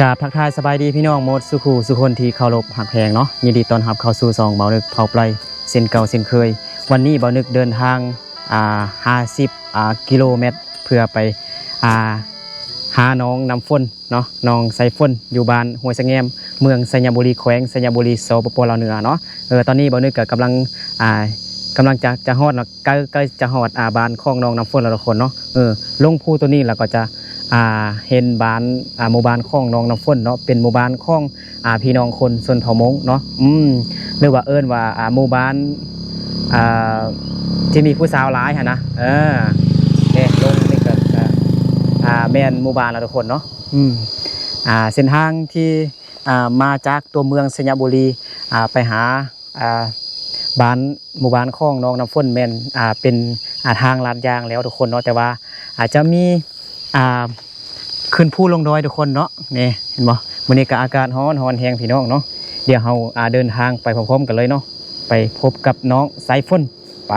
ກາບທັກທາຍສະບາຍດີພີ່ນ້ອງໝົດສູ່ຄູ່ສູ່ຄົນທີ່ເຄົາລົບຮັກແພງເນາະ. ຍິນດີຕ້ອນຮັບເຂົ້າສູ່ຊ່ອງເບົານຶກເຜົາໄປເຊັ່ນເກົ່າເຊັ່ນເຄີຍ. ວັນນີ້ເບົານຶກເດີນທາງ ອ່າ ຫ້າສິບ ອ່າ ກິໂລແມັດ ເພື່ອໄປ ອ່າ ຫາໜອງນ້ຳຝົນເນາະ, ໜອງໄຊຝົນ ຢູ່ບ້ານຫ້ວຍສະແງມ ເມືອງໄຊຍະບູລີ ແຂວງໄຊຍະບູລີ ສປປ ລາວເໜືອເນາະ. ເອີ ຕອນນີ້ເບົານຶກກໍກຳລັງ ອ່າ ກຳລັງຈະ ຈະຮອດເນາະ, ໃກ້ ໃກ້ຈະຮອດ ອ່າ ບ້ານຂອງໜອງນ້ຳຝົນແລ້ວທຸກຄົນເນາະ. ເອີ ລົງພູຕົວນີ້ແລ້ວກໍຈະ ອ່າ ເຫັນບ້ານ ອ່າ ໝູ່ບ້ານຂອງໜອງນ້ຳຝົນເນາະ, ເປັນໝູ່ບ້ານຂອງ ອ່າ ພີ່ນ້ອງຄົນຊົນເຜົ່າມົ້ງເນາະ. ອືມ ຫຼືວ່າເອີ້ນວ່າ ອ່າ ໝູ່ບ້ານ ອ່າ ທີ່ມີຜູ້ສາວຫຼາຍຫັ້ນນະ. ເອີ ເດ້ ລົງນີ້ກໍ ອ່າ ແມ່ນໝູ່ບ້ານແລ້ວທຸກຄົນເນາະ. ອືມ ອ່າ ເສັ້ນທາງທີ່ ອ່າ ມາຈາກຕົວເມືອງໄຊຍະບູລີ ອ່າ ໄປຫາ ອ່າ ບ້ານ ໝູ່ບ້ານຂອງໜອງນ້ຳຝົນແມ່ນ ອ່າ ເປັນ ອ່າ ທາງລາດຢາງແລ້ວທຸກຄົນເນາະ, ແຕ່ວ່າອາດຈະມີ ອ່າ ຂຶ້ນພູລົງດອຍທຸກຄົນເນາະ. ນີ້ເຫັນບໍ່? ມື້ນີ້ກໍອາກາດຮ້ອນ ຮ້ອນແຮງພີ່ນ້ອງເນາະ. ດຽວເຮົາ ອ່າ ເດີນທາງໄປພ້ອມໆກັນເລີຍເນາະ, ໄປພົບກັບນ້ອງໄຊຝົນ. ໄປ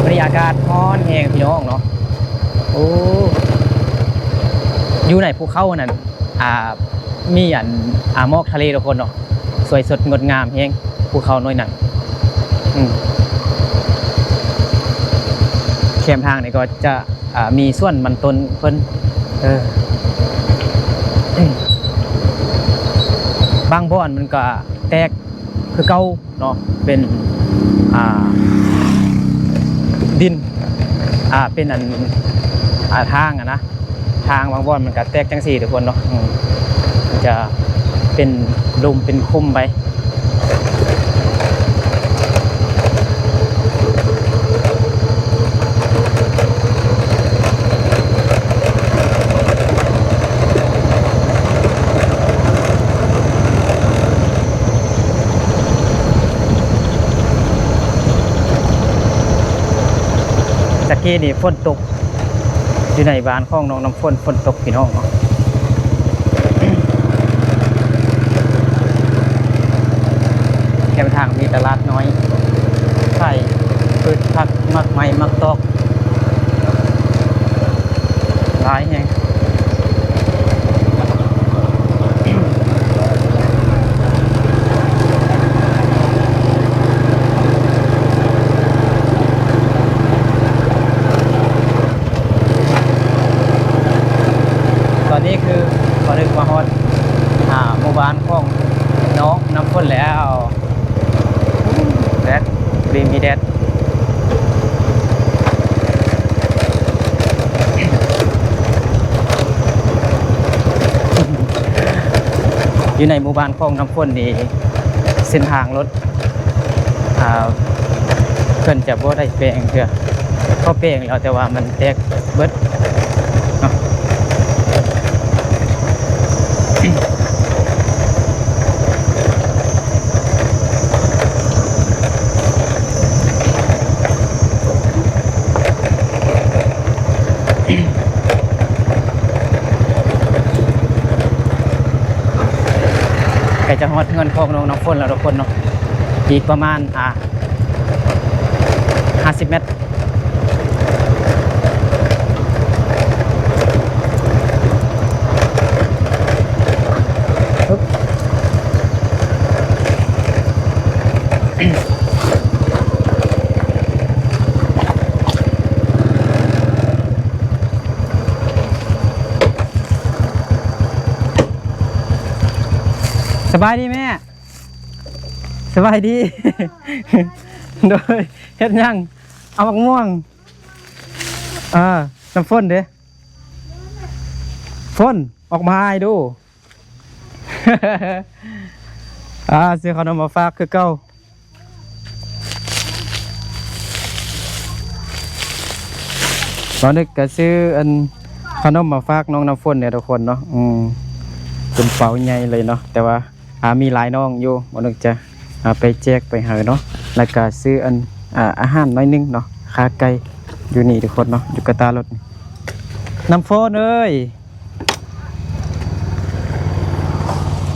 ບັນຍາກາດຮ້ອນແຮງພີ່ນ້ອງເນາະ. ໂອ້ ຢູ່ໃນພູເຂົານັ້ນ ອ່າ ມີອັນ ອ່າ ໝອກທະເລທຸກຄົນເນາະ, ສວຍສົດງົດງາມແຮງ ພູເຂົາໜ້ອຍນັ້ນ. ອືມ ແຄມທາງນີ້ກໍຈະ ອ່າ ມີສວນມັນຕົ້ນເພິ່ນ. ເອີ ບາງບ່ອນມັນກໍແຕກຄືເກົ່າເນາະ, ເປັນ ອ່າ ດິນ ອ່າ ເປັນອັນ ອ່າ ທາງຫັ້ນນະ, ທາງບາງບ່ອນມັນກໍແຕກຈັ່ງຊີ້ທຸກຄົນເນາະ. ອືມ ຈະເປັນຫຼຸມເປັນຂຸມໄປ. ຕະກີ້ນີ້ຝົນຕົກ ຢູ່ໃນບ້ານຂອງນ້ອງນ້ຳຝົນ ຝົນຕົກພີ່ນ້ອງເນາະ. ແຄມທາງມີຕະຫຼາດນ້ອຍ ຂາຍພືດຜັກ ໝາກໄມ້ ໝາກຕອກ ຫຼາຍແຮງ. ຕອນນີ້ຄືເຮົາໄດ້ມາຮອດ ອ່າ ໝູ່ບ້ານຂອງນ້ອງນ້ຳຝົນແລ້ວ. ແດດ ດີມີແດດ. ຢູ່ໃນໝູ່ບ້ານຂອງນ້ຳຝົນນີ້ ເສັ້ນທາງລົດ ອ່າ ເພິ່ນຈະບໍ່ໄດ້ແປງເທື່ອ, ເຂົາແປງແລ້ວ ແຕ່ວ່າມັນແຕກເບິດເນາະ. ໃກ້ຈະຮອດເຮືອນຂອງນ້ອງນ້ຳຝົນແລ້ວທຸກຄົນເນາະ, ອີກປະມານ ອ່າ ຫ້າສິບແມັດ. ສະບາຍດີແມ່. ສະບາຍດີ. ໂດຍ ເຮັດຫຍັງ? ເອົາໝາກມ່ວງ. ເອີ ນ້ຳຝົນເດ້? ຝົນ ອອກມາໃຫ້ດູ. ອ່າ ຊື້ເຂົ້າໜົມມາຝາກຄືເກົ່າ. ຕອນນີ້ກໍຊື້ອັນ ເຂົ້າໜົມມາຝາກນ້ອງນ້ຳຝົນແດ່ທຸກຄົນເນາະ. ອືມ ເປັນເປົາໃຫຍ່ເລີຍເນາະ, ແຕ່ວ່າ ອ່າ ມີຫຼາຍນ້ອງຢູ່ ບໍ່ນຶກຈະ ອ່າ ໄປແຈກໄປໃຫ້ເນາະ. ແລ້ວກະຊື້ອັນ ອ່າ ອາຫານໜ້ອຍໜຶ່ງເນາະ, ຂາໄກ່ຢູ່ນີ້ທຸກຄົນເນາະ, ຢູ່ກະຕາລົດນີ້. ນ້ຳຝົນເອີຍ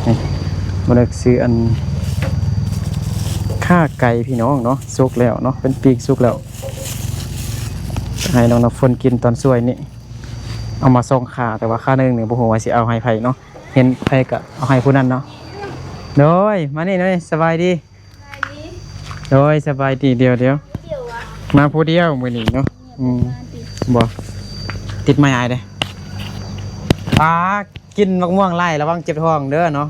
ນີ້ ບໍ່ນຶກຊື້ອັນ ຂ່າໄກ່ພີ່ນ້ອງເນາະ ສຸກແລ້ວເນາະ ເປັນປີກສຸກແລ້ວ ໃຫ້ນ້ອງນ້ຳຝົນກິນຕອນຊ່ວຍນີ້ ເອົາມາສອງຂ່າ ແຕ່ວ່າຂ່າໜຶ່ງນີ້ບໍ່ຮູ້ວ່າຊິເອົາໃຫ້ໃຜເນາະ ເຫັນໃຜກໍເອົາໃຫ້ຜູ້ນັ້ນເນາະ. ໂດຍ ມານີ້ໜ້ອຍ ສະບາຍດີ. ໂດຍ ສະບາຍດີ. ດຽວໆ ມາຜູ້ດຽວມື້ນີ້ເນາະ. ອືມ ບໍ່ ຕິດໄມອ້າຍເດ້. ປາ ກິນໝາກມ່ວງຫຼາຍ ລະວັງເຈັບທ້ອງເດີເນາະ.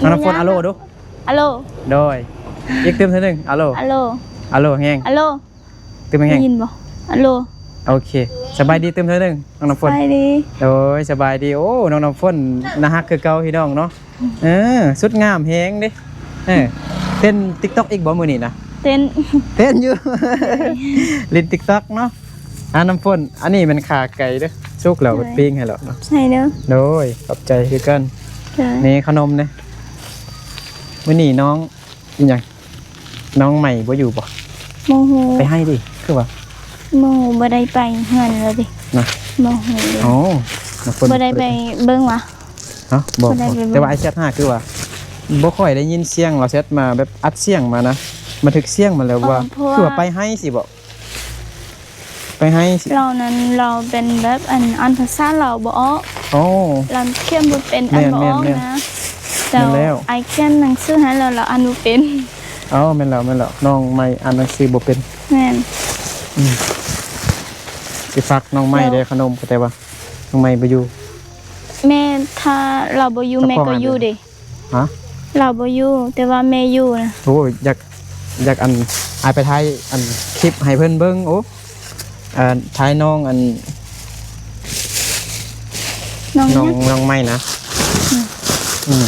ນ້ອງນ້ຳຝົນ ອາໂລດູ. ອາໂລ. ໂດຍ ອີກຕື່ມເທື່ອໜຶ່ງ. ອາໂລ. ອາໂລ. ອາໂລແຮງ. ອາໂລ. ຕື່ມແຮງ. ໄດ້ຍິນບໍ່? ອາໂລ. ໂອເຄ ສະບາຍດີຕື່ມເທື່ອໜຶ່ງ ນ້ອງນ້ຳຝົນ. ສະບາຍດີ. ໂດຍ ສະບາຍດີ. ໂອ້ ນ້ອງນ້ຳຝົນໜ້າຮັກຄືເກົ່າພີ່ນ້ອງເນາະ. ເອີ ສຸດງາມແຮງເດ້. ເອີ ເຕັ້ນຕິກຕັອກອີກບໍ່ມື້ນີ້ນະ? ເຕັ້ນ ເຕັ້ນຢູ່ ຫຼິ້ນຕິກຕັອກເນາະ. ອ່າ ນ້ຳຝົນ ອັນນີ້ແມ່ນຂາໄກ່ເດີ ສຸກແລ້ວ ໂດຍ ເພິ່ນປີ້ງໃຫ້ແລ້ວເນາະ. ໃຊ່ເດີ. ໂດຍ ຂອບໃຈຄືກັນ. ໂດຍ ນີ້ຂະໜົມເດ້. ມື້ນີ້ນ້ອງ ອີຫຍັງ ນ້ອງໃໝ່ບໍ່ຢູ່ບໍ່? ບໍ່ຮູ້. ໄປໃຫ້ຕິ ຄືວ່າ ບໍ່ຮູ້ ບໍ່ໄດ້ໄປເຮືອນແລ້ວຕິ ນະ ບໍ່ຮູ້ເລີຍ. ອໍ ນ້ຳຝົນ ບໍ່ໄດ້ໄປເບິ່ງຫວາ? ຮະ ບໍ່ ບໍ່ໄດ້ໄປເບິ່ງ. ແຕ່ວ່າອ້າຍແຊັດຫາ ຄືວ່າ ບໍ່ຄ່ອຍໄດ້ຍິນສຽງລາວແຊັດມາ ແບບອັດສຽງມານະ ບັນທຶກສຽງມາແລ້ວວ່າ ອໍ ຄືວ່າໄປໃຫ້ຊິບໍ? ໄປໃຫ້ ລາວນັ້ນ ລາວເປັນແບບ ອັນ ອ່ານພາສາລາວບໍ່ອອກ. ໂອ້ ລາວຂຽນບໍ່ເປັນ ອ່ານບໍ່ອອກນະ. ແມ່ນແລ້ວ ແລ້ວອ້າຍຂຽນໜັງສືໃຫ້ລາວ ລາວອ່ານບໍ່ເປັນ. ເອົ້າ ແມ່ນແລ້ວ ແມ່ນແລ້ວ ນ້ອງໃໝ່ອ່ານໜັງສືບໍ່ເປັນ. ແມ່ນ. ອືມ ຊິຝາກນ້ອງໃໝ່ເດ້ ຂະໜົມ ແຕ່ວ່ານ້ອງໃໝ່ບໍ່ຢູ່. ແມ່ ຖ້າລາວບໍ່ຢູ່ ແມ່ກໍຢູ່ເດ້. ຮະ? ລາວບໍ່ຢູ່ ແຕ່ວ່າແມ່ຢູ່ນະ. ໂອ້ ຢາກ ຢາກ ອັນ ອ້າຍໄປຖ່າຍ ອັນ ຄລິບໃຫ້ເພິ່ນເບິ່ງ. ໂອ້ ອັນ ຖ່າຍນ້ອງ ອັນ ນ້ອງ ນ້ອງ ຫຍັງ? ນ້ອງໃໝ່ນະ. ອືມ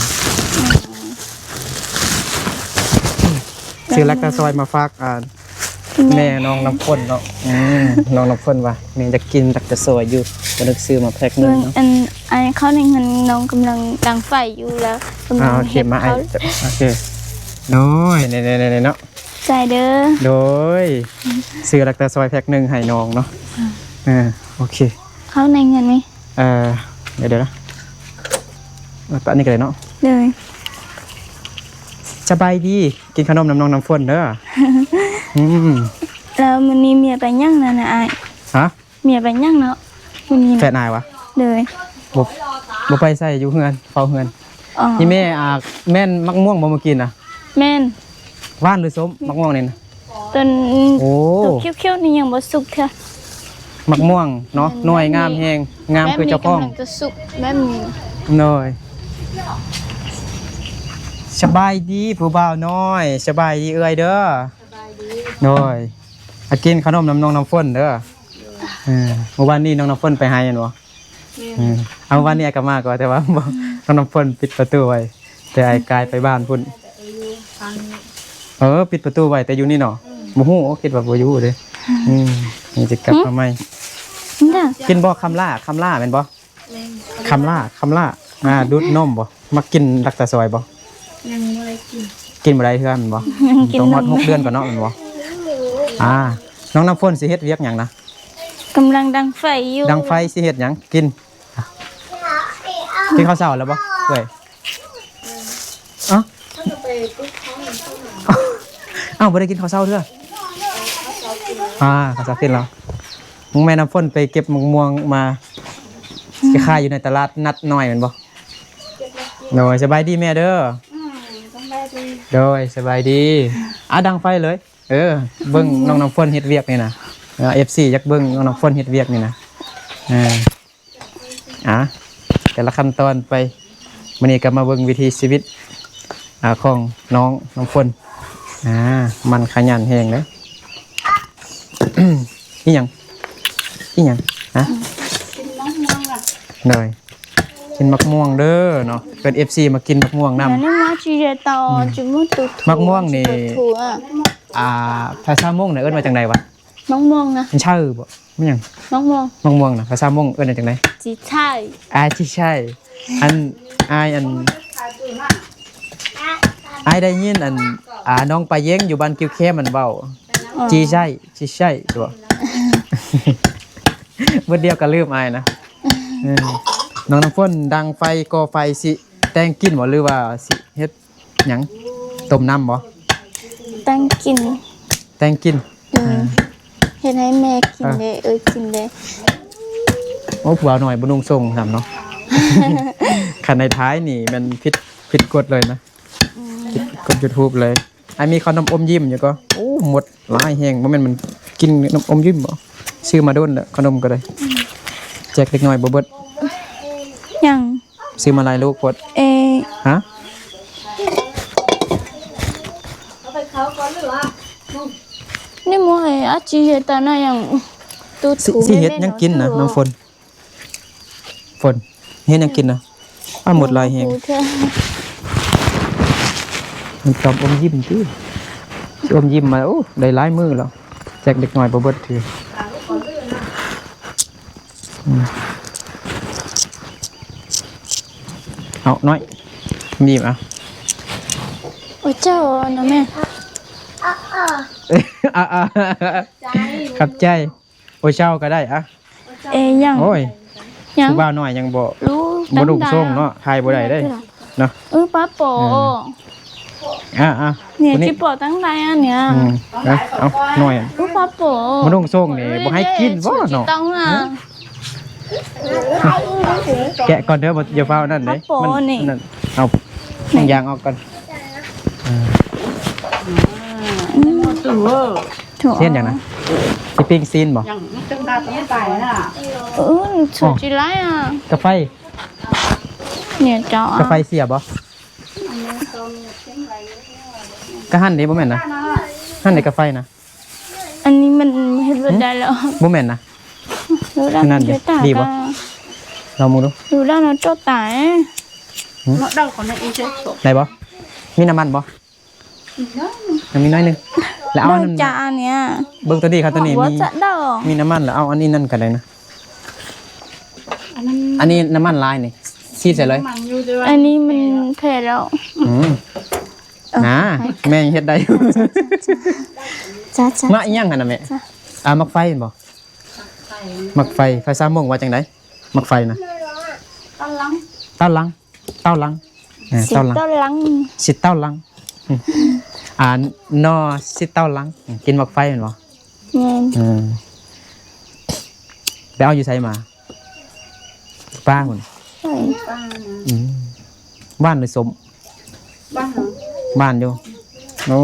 ອືມ ຊື້ລັກຕາຊອຍມາຝາກ ອັນ ແມ່ ແມ່ນ້ອງນ້ຳຝົນເນາະ. ອືມ ນ້ອງນ້ຳຝົນວ່າແມ່ຢາກກິນລັກຕາຊອຍຢູ່ ກໍນຶກຊື້ມາແພັກໜຶ່ງເນາະ. ອັນ ອັນ ເຂົ້າໃນເຮືອນນ້ອງກຳລັງດັງໄຟຢູ່ ແລ້ວກຳລັງ ອ່າ ໂອເຄ ເຮັດ ມາ ເຂົ້າ ໂອເຄ. ໂດຍ ນີ້ໆໆເນາະ ໃຈເດີ. ໂດຍ ຊື້ລັກຕາຊອຍແພັກໜຶ່ງໃຫ້ນ້ອງເນາະ. ອ່າ ເອີ ໂອເຄ ເຂົ້າໃນເງິນນີ້ ເອີ ດຽວໆນະ ເອົາປະນີ້ກໍໄດ້ເນາະ. ໂດຍ ສະບາຍດີ ກິນຂະໜົມນຳນ້ອງນ້ຳຝົນເດີ. ອືມ ແລ້ວມື້ນີ້ເມຍໄປຫຍັງນະ ນະອ້າຍ? ຮະ? ເມຍໄປຫຍັງເນາະມື້ນີ້ນະ? ແຟນອ້າຍຫວາ? ໂດຍ ບໍ່ ບໍ່ໄປໃສ ຢູ່ເຮືອນ ເຝົ້າເຮືອນ. ອໍ ນີ້ແມ່ ອ່າ ແມ່ນໝາກມ່ວງບໍ່ມື້ກີ້ນະ? ແມ່ນ. ຫວານຫຼືສົ້ມ ໝາກມ່ວງນີ້ນະ? ຕົນ ໂອ້ ຕົນຂຽວໆນີ້ຍັງບໍ່ສຸກເທື່ອ. ໝາກມ່ວງເນາະ ແມ່ນ ໜ່ວຍງາມແຮງ ງາມຄືເຈົ້າຂອງ ແບບນີ້ກຳລັງຈະສຸກແບບນີ້. ໂດຍ ສະບາຍດີຜູ້ບ່າວນ້ອຍ ສະບາຍດີເອື້ອຍເດີ. ສະບາຍດີ. ໂດຍ ອາ ກິນຂະໜົມນຳນ້ອງນ້ຳຝົນເດີ. ເອີ ມື້ວານນີ້ນ້ອງນ້ຳຝົນໄປໄຮ່ແມ່ນບໍ່? ແມ່ນ. ເອີ ເອົາ ມື້ວານນີ້ອ້າຍກໍມາກໍ ແຕ່ວ່າບໍ່ ອືມ ນ້ອງນ້ຳຝົນປິດປະຕູໄວ້ ແຕ່ອ້າຍກາຍໄປບ້ານພຸ້ນ. ເອີ ປິດປະຕູໄວ້ແຕ່ຢູ່ນີ້ເນາະ. ອືມ ບໍ່ຮູ້ ຄິດວ່າບໍ່ຢູ່ເດ້. ອືມ ນີ້ຈະກັບມາໃໝ່. ກິນບໍ່ຄຳຫຼ້າ ຄຳຫຼ້າແມ່ນບໍ່? ແມ່ນ. ຄຳຫຼ້າ ຄຳຫຼ້າ ອ່າ ດູດນົມບໍ່? ມັກກິນລັກຕາຊອຍບໍ່? ຍັງບໍ່ໄດ້ກິນ. ກິນບໍ່ໄດ້ເທື່ອແມ່ນບໍ່? ກິນນົມ ຕ້ອງຮອດຫົກເດືອນກ່ອນເນາະ ແມ່ນບໍ່? ອ່າ ນ້ອງນ້ຳຝົນຊິເຮັດວຽກຫຍັງນະ? ກຳລັງດັງໄຟຢູ່. ດັງໄຟ ຊິເຮັດຫຍັງກິນ? ກິນເຂົ້າເຊົ້າແລ້ວບໍ່ເອື້ອຍ? ເອົ້າ ເອົາ ບໍ່ໄດ້ກິນເຂົ້າເຊົ້າເທື່ອ. ອ່າ ເຂົ້າເຊົ້າກິນແລ້ວ. ແມ່ນ້ຳຝົນໄປເກັບໝາກມ່ວງມາ ອືມ ຊິຂາຍຢູ່ໃນຕະຫຼາດນັດນ້ອຍແມ່ນບໍ່? ໂດຍ ສະບາຍດີແມ່ເດີ. ອືມ ສະບາຍດີ. ໂດຍ ສະບາຍດີ. ອ່າ ດັງໄຟເລີຍ. ເອີ ເບິ່ງ ອືມ ນ້ອງນ້ຳຝົນເຮັດວຽກນີ້ນະ. ເອີ ເອັຟຊີ ຢາກເບິ່ງນ້ອງນ້ຳຝົນເຮັດວຽກນີ້ນະ. ເອີ ອ່າ ແຕ່ລະຂັ້ນຕອນໄປ. ມື້ນີ້ກໍມາເບິ່ງວິຖີຊີວິດ ອ່າ ຂອງນ້ອງນ້ຳຝົນ. ອ່າ ມັນຂະຫຍັນແຮງເດ້. ອີຫຍັງ? ອີຫຍັງ? ຮະ? ໂດຍ ກິນໝາກມ່ວງເດີເນາະ. ເປັນເອັຟຊີມາກິນໝາກມ່ວງນຳ. ອືມ ໝາກມ່ວງນີ້ ອ່າ ພາສາມົ້ງນະເອີ້ນວ່າຈັ່ງໃດຫວາ? ໝາກມ່ວງນະ ມັນເຊີບໍ່? ແມ່ນຫຍັງ? ໝາກມ່ວງ. ໝາກມ່ວງນະ ພາສາມົ້ງເອີ້ນວ່າຈັ່ງໃດ? ຈີໄຊ. ອ່າ ຈີໄຊ. ອັນ ອ້າຍ ອັນ ອ້າຍໄດ້ຍິນ ອັນ ອ່າ ນ້ອງປາເຢັງຢູ່ບ້ານກິວແຄມັນເວົ້າ ອໍ ຈີໄຊ ຈີໄຊ ບໍ່? ບຶດດຽວກໍລືມອ້າຍນະ. ເອີ ນ້ອງນ້ຳຝົນດັງໄຟ ກໍ່ໄຟ ຊິແຕ່ງກິນບໍ່ ຫຼືວ່າຊິເຮັດຫຍັງ? ຕົ້ມນ້ຳບໍ່? ແຕ່ງກິນ ແຕ່ງກິນ ອືມ ອ່າ ເຮັດໃຫ້ແມ່ກິນເດ້ ເອີ ກິນເດ້. ໂອ້ ຜູ້ບ່າວນ້ອຍບໍ່ນຸ່ງໂສ້ງຊ້ຳເນາະ. ຄັນໃນໄທນີ້ແມ່ນຜິດ ຜິດກົດເລີຍນະ. ອືມ ກົດຢູທູບເລີຍ. ອ້າຍມີເຂົ້າໜົມອົມຍິ້ມຢູ່ກໍ ໂອ້ ໝົດຫຼາຍແຮງ. ບໍ່ແມ່ນມັນກິນໜົມອົມຍິ້ມບໍ່? ຊື້ມາດົນແລ້ວ ເຂົ້າໜົມກໍໄດ້. ອືມ ແຈກເດັກນ້ອຍບໍ່ເບິດ. ຍັງ ຊື້ມາຫຼາຍລູກໂພດ. ເອ ຮະ? ນີ້ໝໍ້ ອາຈີເຮັດຕານາຍັງ ຕູ ຊິ ຊິເຮັດຫຍັງກິນນະ ນ້ຳຝົນ? ຝົນ ເຮັດຫຍັງກິນນະ? ອ້າ ໝົດຫຼາຍແຮງ. ມັນຕ້ອງອົມຍິ້ມຕິ ຊິອົມຍິ້ມມາ. ໂອ້ ໄດ້ຫຼາຍມື້ແລ້ວ ແຈກເດັກນ້ອຍບໍ່ເບິດເທື່ອ. ອືມ ເອົານ້ອຍ ຍິ້ມເອົາ. ໂອ້ ເຈົ້ານະແມ່ ອາ ຂອບໃຈ. ໂອ້ ເຈົ້າກໍໄດ້ອະ. ເອ ຍັງ ໂອ້ຍ ຍັງ ຜູ້ບ່າວນ້ອຍຍັງບໍ່ ລູກ ບໍ່ນຸ່ງໂສ້ງເນາະ ຖ່າຍບໍ່ໄດ້ເດ້ເນາະ. ເອີ ປ້າໂປ ເອີ ອ່າໆ ນີ້ ຜູ້ນີ້ ຊິໂປຕັ້ງໃດອັນເນີ້ຍ. ອືມ ເອົາ ເອົາໜ້ອຍ ອຸ ປ້າໂປ ບໍ່ນຸ່ງໂສ້ງນີ້ ເອີ ບໍ່ໃຫ້ກິນບໍ່ເນາະ? ຕ້ອງນະ ແກະກ່ອນເດີ ບໍ່ ຢ່າຟ້າວນັ້ນເດ້ ປ້າໂປ ມັນ ນີ້ ນັ້ນ ເອົາໜັງຢາງອອກກ່ອນ. ອ່າ ອືມ ໂອ້ ເຮັດຫຍັງນະ? ຊິປີ້ງຊີ້ນບໍ່? ເອີ ສວຍຈີໄລອະ ກາໄຟ ເນຍເຈົ້າ ກາໄຟເສຍບໍ່? ກະຫັ້ນເດ້ ບໍ່ແມ່ນນະ ຫັ້ນເດ້ກາໄຟນະ. ອັນນີ້ມັນເຮັດບໍ່ໄດ້ແລ້ວ ບໍ່ແມ່ນນະ. ອັນນັ້ນເດ້ ດີບໍ່? ລອງເບິ່ງດູ ດູແລ້ວເນາະ ໂຈະຕາຍ. ໄດ້ບໍ່? ມີນ້ຳມັນບໍ່? ຍັງມີໜ້ອຍໜຶ່ງ ແລ້ວເອົາອັນນັ້ນ ຈານເນີ້ຍ ເບິ່ງໂຕນີ້ ຄັນໂຕນີ້ມີ ມີນ້ຳມັນ ແລ້ວເອົາອັນນີ້ນັ້ນກໍໄດ້ນະ. ອັນນັ້ນ ອັນນີ້ນ້ຳມັນຫຼາຍນີ້ ສີດໃສ່ເລີຍ. ອັນນີ້ມັນແພ້ແລ້ວ. ອືມ ນະ ແມ່ເຮັດໄດ້ຢູ່. ມາອີ່ຫຍັງຫັ້ນນະແມ່? ອ່າ ໝາກໄຟແມ່ນບໍ່? ໝາກໄຟ ພາສາມົ້ງວ່າຈັ່ງໃດ? ໝາກໄຟນະ ເຕົ້າຫຼັງ ເຕົ້າຫຼັງ ເຕົ້າຫຼັງ ເອີ ເຕົ້າຫຼັງ ຊິເຕົ້າຫຼັງ ອືມ ອ່າ ໜໍ່ຊິເຕົ້າຫຼັງ ກິນໝາກໄຟແມ່ນບໍ່? ແມ່ນ ເອີ ໄປເອົາຢູ່ໃສມາ? ປ່າພຸ້ນ ປ່ານະ ອືມ ຫວານຫຼືສົ້ມ? ຫວານ ຫວານຢູ່. ໂອ້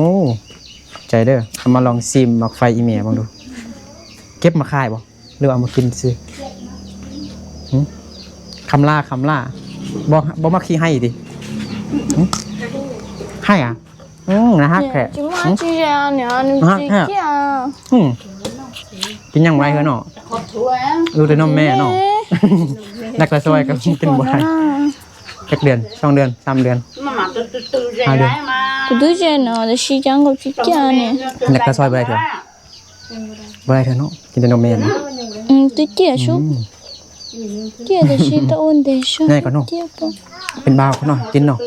ໃຈເດີ ເອົາມາລອງຊີມໝາກໄຟອີ່ແມ່ເບິ່ງດູ. ເກັບມາຂາຍບໍ່ ຫຼືວ່າເອົາມາກິນຊື່? ຫຶ ຄຳລາ ຄຳລາ ບໍ່ ບໍ່ມັກຂີ້ໄຫ້ຕິ? ຫຶ ໄຫ້ອະ? ອືມ ໜ້າຮັກແທ້. ກິນຫຍັງໄວເຮີເນາະ ຢູ່ແຕ່ນົມແມ່ເນາະ. ແມ່ ນັກລະຊອຍກໍກິນບໍ່ໄດ້. ຈັກເດືອນ ສອງເດືອນ ສາມເດືອນ ຫ້າເດືອນ. ແຕ່ຊີຈັງກໍຂີ້ກຽດນີ້ ແລ້ວກໍຊອຍບໍ່ໄດ້ເທື່ອ ບໍ່ໄດ້ເທື່ອເນາະ ກິນແຕ່ນົມແມ່. ອືມ ຕິກຽດຊຸ ອືມ ກຽດແຕ່ຊີຕະໂອນເດຊະ ແນ່ກໍເນາະ ເປັນບ່າວເນາະ ກິນເນາະ.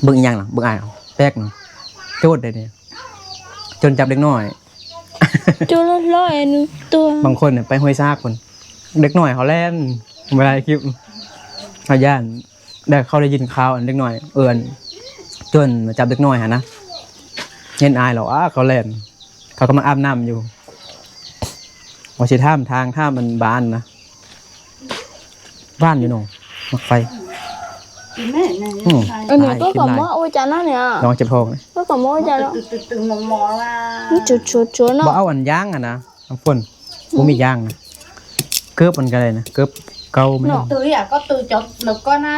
ເບິ່ງອີ່ຫຍັງນະ ເບິ່ງອ້າຍ ແປກນະ ໂຈດໄດ໋ນີ້ ໂຈນຈັບເດັກນ້ອຍ. ໂຈນລອຍໆ ອັນຕົວ ບາງຄົນໄປຫ້ວຍຊາກພຸ້ນ ເດັກນ້ອຍເຂົາແລ່ນ ເວລາເຮັດຄລິບ ເຂົາຢ້ານ ແລ້ວເຂົາໄດ້ຍິນຂ່າວ ອັນເດັກນ້ອຍ ເອີ້ນ ໂຈນມາຈັບເດັກນ້ອຍຫັ້ນນະ ເຫັນອ້າຍແລ້ວ ອ້າ ເຂົາແລ່ນ ເຂົາກຳລັງອາບນ້ຳຢູ່ ວ່າຊິຖາມທາງ ຖາມອັນບ້ານນະ. ຫວານຢູ່ເນາະ ໝາກໄຟ. ອືມ ອັນນີ້ກໍກະໝໍ້ໂອຈານະເນຍ ລອງເຈັບທ້ອງ ກໍກະໝໍ້ໂອຈານະ. ມັນຈົວໆໆເນາະ ບໍ່ເອົາອັນຢາງຫັ້ນນະ ນ້ຳຝົນ ບໍ່ມີຢາງນະ ເກີບມັນກໍໄດ້ນະ ເກີບເກົ່າມັນ. ຕຸ້ຍອະ ກໍຕຸ້ຍຈອບນະ ກໍນະ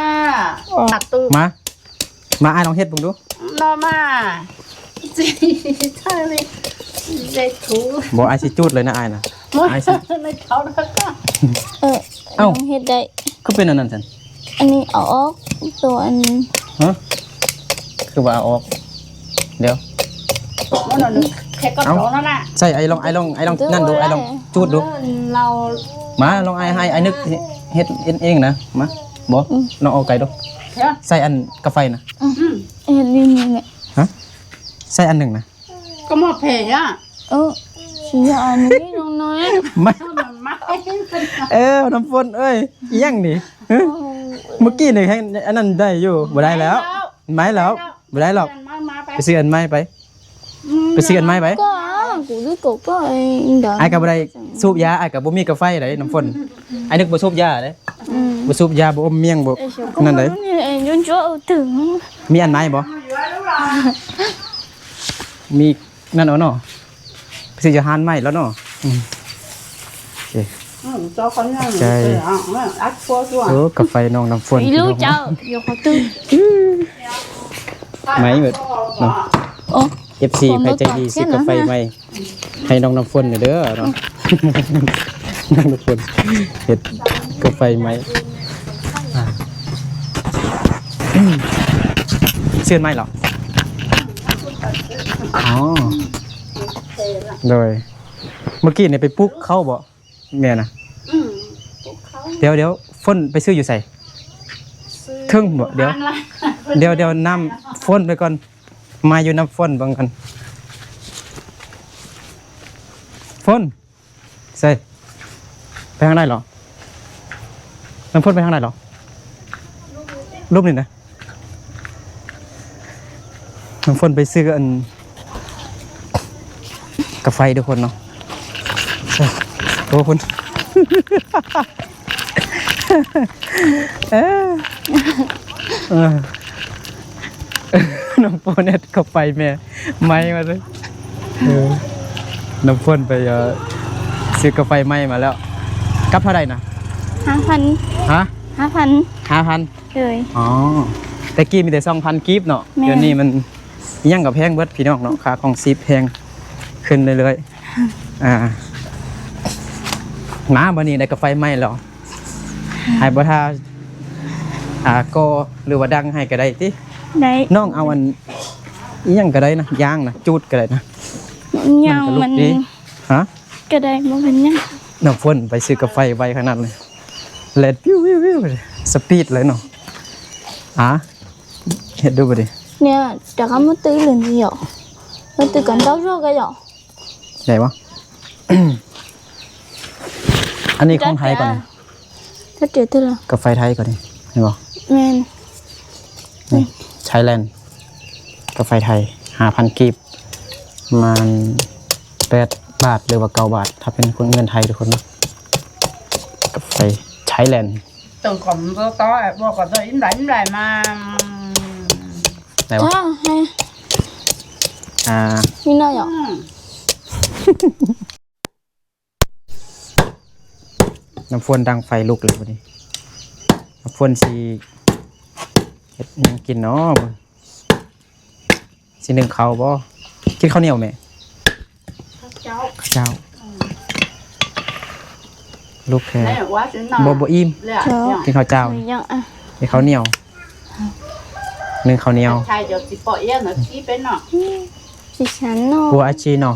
ມາ ມາ ອ້າຍລອງເຮັດເບິ່ງດູ. ໜໍ່ມາ ຊິ ໃສ່ຖົງ ບໍ່ ອ້າຍຊິຈູດເລີຍນະ ອ້າຍນະ ອ້າຍຊິ ໃນເຂົານະ. ເອີ ເອົ້າ ເຮັດໄດ້ ຄືເປັນອັນນັ້ນຊັ້ນ? ອັນນີ້ເອົາອອກ ໂຕອັນ ຮະ ຄືວ່າເອົາອອກ ດຽວ ໃສ່ ອ້າຍລອງ ອ້າຍລອງ ອ້າຍລອງນັ້ນດູ ອ້າຍລອງຈູດດູ. ມາ ລອງ ອ້າຍ ອ້າຍ ອ້າຍນຶກ ເຮັດ ເຮັດເອງນະ ມາ ບໍ່ ອືມ ລອງເອົາໄກດູ ໃສ່ອັນກາໄຟນະ. ອືມ ເຮັດນີ້ນີ້ແຫຼະ ຮະ ໃສ່ອັນໜຶ່ງນະ ກໍໝໍ້ແຜ່ອະ. ເອີ ຊິເອົາອັນນີ້ນ້ອງນ້ອຍ ມາ ເອີ ນ້ຳຝົນເອີຍ ອີ່ຫຍັງນີ້ ຮະ ໂອ້ ມື້ກີ້ນີ້ແຮງອັນນັ້ນໄດ້ຢູ່ ບໍ່ໄດ້ແລ້ວ ໄໝ້ແລ້ວ ບໍ່ໄດ້ຫຼອກ ໄປຊື້ອັນໃໝ່ໄປ ໄປຊື້ອັນໃໝ່ໄປ ກໍກູຄືກໍກໍ ອ້າຍກໍບໍ່ໄດ້ສູບຢາ ອ້າຍກໍບໍ່ມີກາໄຟໃດ໋ ນ້ຳຝົນ ອ້າຍນຶກບໍ່ສູບຢາເດ້ ບໍ່ສູບຢາ ບໍ່ອົມມຽງ ບໍ່ນັ້ນໃດ໋ ມີອັນໃໝ່ບໍ່? ມີ ນັ້ນເອົາເນາະ ໄປຊື້ຢູ່ຮ້ານໃໝ່ແລ້ວເນາະ ອືມ ໂອເຄ ອືມ ເຈົ້າຂະໜາດ ໃຈ ອັດໂພດ ໂອ້ ກາໄຟນ້ອງນ້ຳຝົນ ອີລູກເຈົ້າ ຢູ່ຂໍຕື່ມ ໃໝ່ເບິດເນາະ ໂອ້ ເອັຟຊີ ໃຜໃຈດີຊື້ກາໄຟໃໝ່ ໃຫ້ນ້ອງນ້ຳຝົນເດີເນາະ ນ້ອງນ້ຳຝົນເຮັດກາໄຟໃໝ່ ອາ ຊື້ໃໝ່ເນາະ ອໍ ໂດຍ ເມື່ອກີ້ນີ້ໄປປຸກເຂົາບໍ່ ແມ່ນນະ ອືມ ປຸກເຂົາ ດຽວ ດຽວ ຝົນໄປຊື້ຢູ່ໃສ? ເທິງບໍ່? ດຽວ ດຽວ ດຽວ ນ້ຳຝົນໄປກ່ອນ ມາຢູ່ນ້ຳຝົນເບິ່ງກ່ອນ ຝົນ ໃສ ໄປທາງໃດເລາະ? ນ້ຳຝົນໄປທາງໃດເລາະ? ຮູບນີ້ນະ ນ້ຳຝົນໄປຊື້ອັນ ກາໄຟທຸກຄົນເນາະ ໂອ້ ພຸ້ນ ເອີ ເອີ ນ້ຳຝົນເຮັດກາໄຟແມ່ ໄໝ່ມາເລີຍ ເອີ ນ້ຳຝົນໄປ ເອີ ຊື້ກາໄຟໃໝ່ມາແລ້ວ ກັບເທົ່າໃດນະ? ຫ້າພັນ ຮະ? ຫ້າພັນ ຫ້າພັນ ໂດຍ ອໍ ແຕ່ກີ້ມີແຕ່ສອງພັນກີບເນາະ ແມ່ນ ດຽວນີ້ມັນ ອີ່ຫຍັງກໍແພງເບິດພີ່ນ້ອງເນາະ ຄ່າຄອງຊີບແພງຂຶ້ນເລື້ອຍໆ ອ່າ ມາ ບັດນີ້ໄດ້ກາໄຟໃໝ່ແລ້ວ ໃຫ້ບໍ່ຖ້າ ອ່າ ກໍ ຫຼືວ່າດັງໃຫ້ກໍໄດ້ຕິ ໄດ້ ນ້ອງເອົາອັນ ອີ່ຫຍັງກໍໄດ້ນະ ຢາງນະ ຈູດກໍໄດ້ນະ ຢາງມັນ ມັນກໍລຸກດີ ຮະ ກໍໄດ້ ບໍ່ເປັນຫຍັງ ນ້ຳຝົນໄປຊື້ກາໄຟໄວຂະໜາດເລີຍ ແລ່ນ ວິວໆໆ ສະປີດເລີຍເນາະ ອາ ເຮັດດູບາດນີ້ เนี่ย แต่ก็มาตื้อเลยนี่หรอ มาตื้อกันเต้าโชคกันหรอ ໄດ້ບໍ່? ອັນນີ້ຂອງໄທກ່ອນນີ້ ກາໄຟໄທກ່ອນນີ້ ເຫັນບໍ່? ແມ່ນ ນີ້ ໄທແລນ ກາໄຟໄທ ຫ້າພັນກີບ ປະມານແປດບາດ ຫຼືວ່າເກົ້າບາດ ຖ້າເປັນເງິນໄທທຸກຄົນເນາະ ກາໄຟໄທແລນ Từng cụm tô to, ua có đôi im lái, im lái mà. ໄດ້ບໍ່? ອ່າ ມີໜ້ອຍເນາະ ອືມ ນ້ຳຝົນດັງໄຟລຸກແລ້ວບັດນີ້ ນ້ຳຝົນຊິເຮັດຫຍັງກິນເນາະ? ຊິໜຶ້ງເຂົ້າບໍ່? ກິນເຂົ້າໜຽວແມ່? ເຂົ້າເຈົ້າ ເຂົ້າເຈົ້າ ອືມ ລູກແຄ່ ບໍ່ ບໍ່ອີ່ມ ກິນເຂົ້າເຈົ້າ ກິນເຂົ້າໜຽວ ໜຶ້ງເຂົ້າໜຽວ ອືມ ຊິສັນເນາະ ກົວອາຊີເນາະ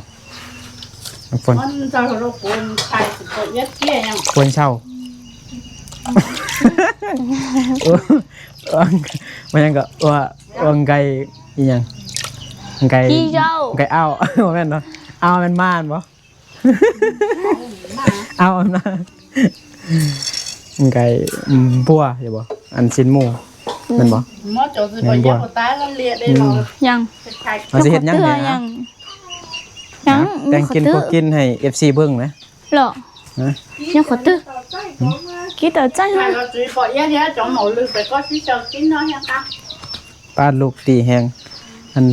ຝົນ ຝົນເຊົາ ມັນຫຍັງກໍວ່າ ວ່າໄກ່ອີ່ຫຍັງ ໄກ່ ໄກ່ອ້າວ ບໍ່ແມ່ນເນາະ ອ້າວແມ່ນມ້າແມ່ນບໍ່? ອ້າວ ໄກ່ບົວ ໃຊ່ບໍ່? ອັນຊີ້ນໝູ ແມ່ນບໍ່? ແມ່ນບົວ ຍັງ ເຮົາຊິເຮັດຫຍັງແດ່? ຍັງ ແຕ່ງກິນ ພວກກິນໃຫ້ເອັຟຊີເບິ່ງນະ ເລາະ ຍັງຂໍຕື້ ກິນເອົາໃຈ ປ້າ ລູກຕີແຮງ ອັນ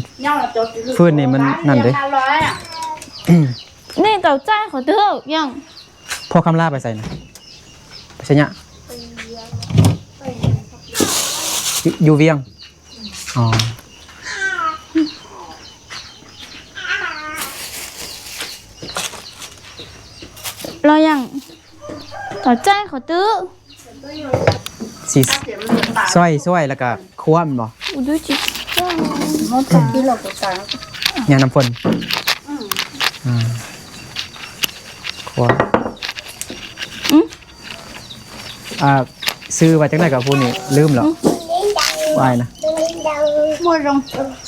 ຟືນນີ້ມັນນັ້ນເດ້ ນີ້ເອົາໃຈຂໍຕື້ ຍັງ ພໍ່ຄຳລາໄປໃສນະ? ໄປໄສຍະ? ຢູ່ ຢູ່ວຽງ ອໍ ລາວຍັງ ເອົາໃຈຂໍຕື້ ຊິຊ່ອຍ ຊ່ອຍ ແລ້ວກະ ຄວາມບໍ່? ຍານ້ຳຝົນ ອືມ ອ່າ ຄວາມ ອືມ ອ່າ ຊື່ວ່າຈັ່ງໃດກໍຜູ້ນີ້ ລືມແລ້ວ ອືມ ວ່າຍນະ ໝວດ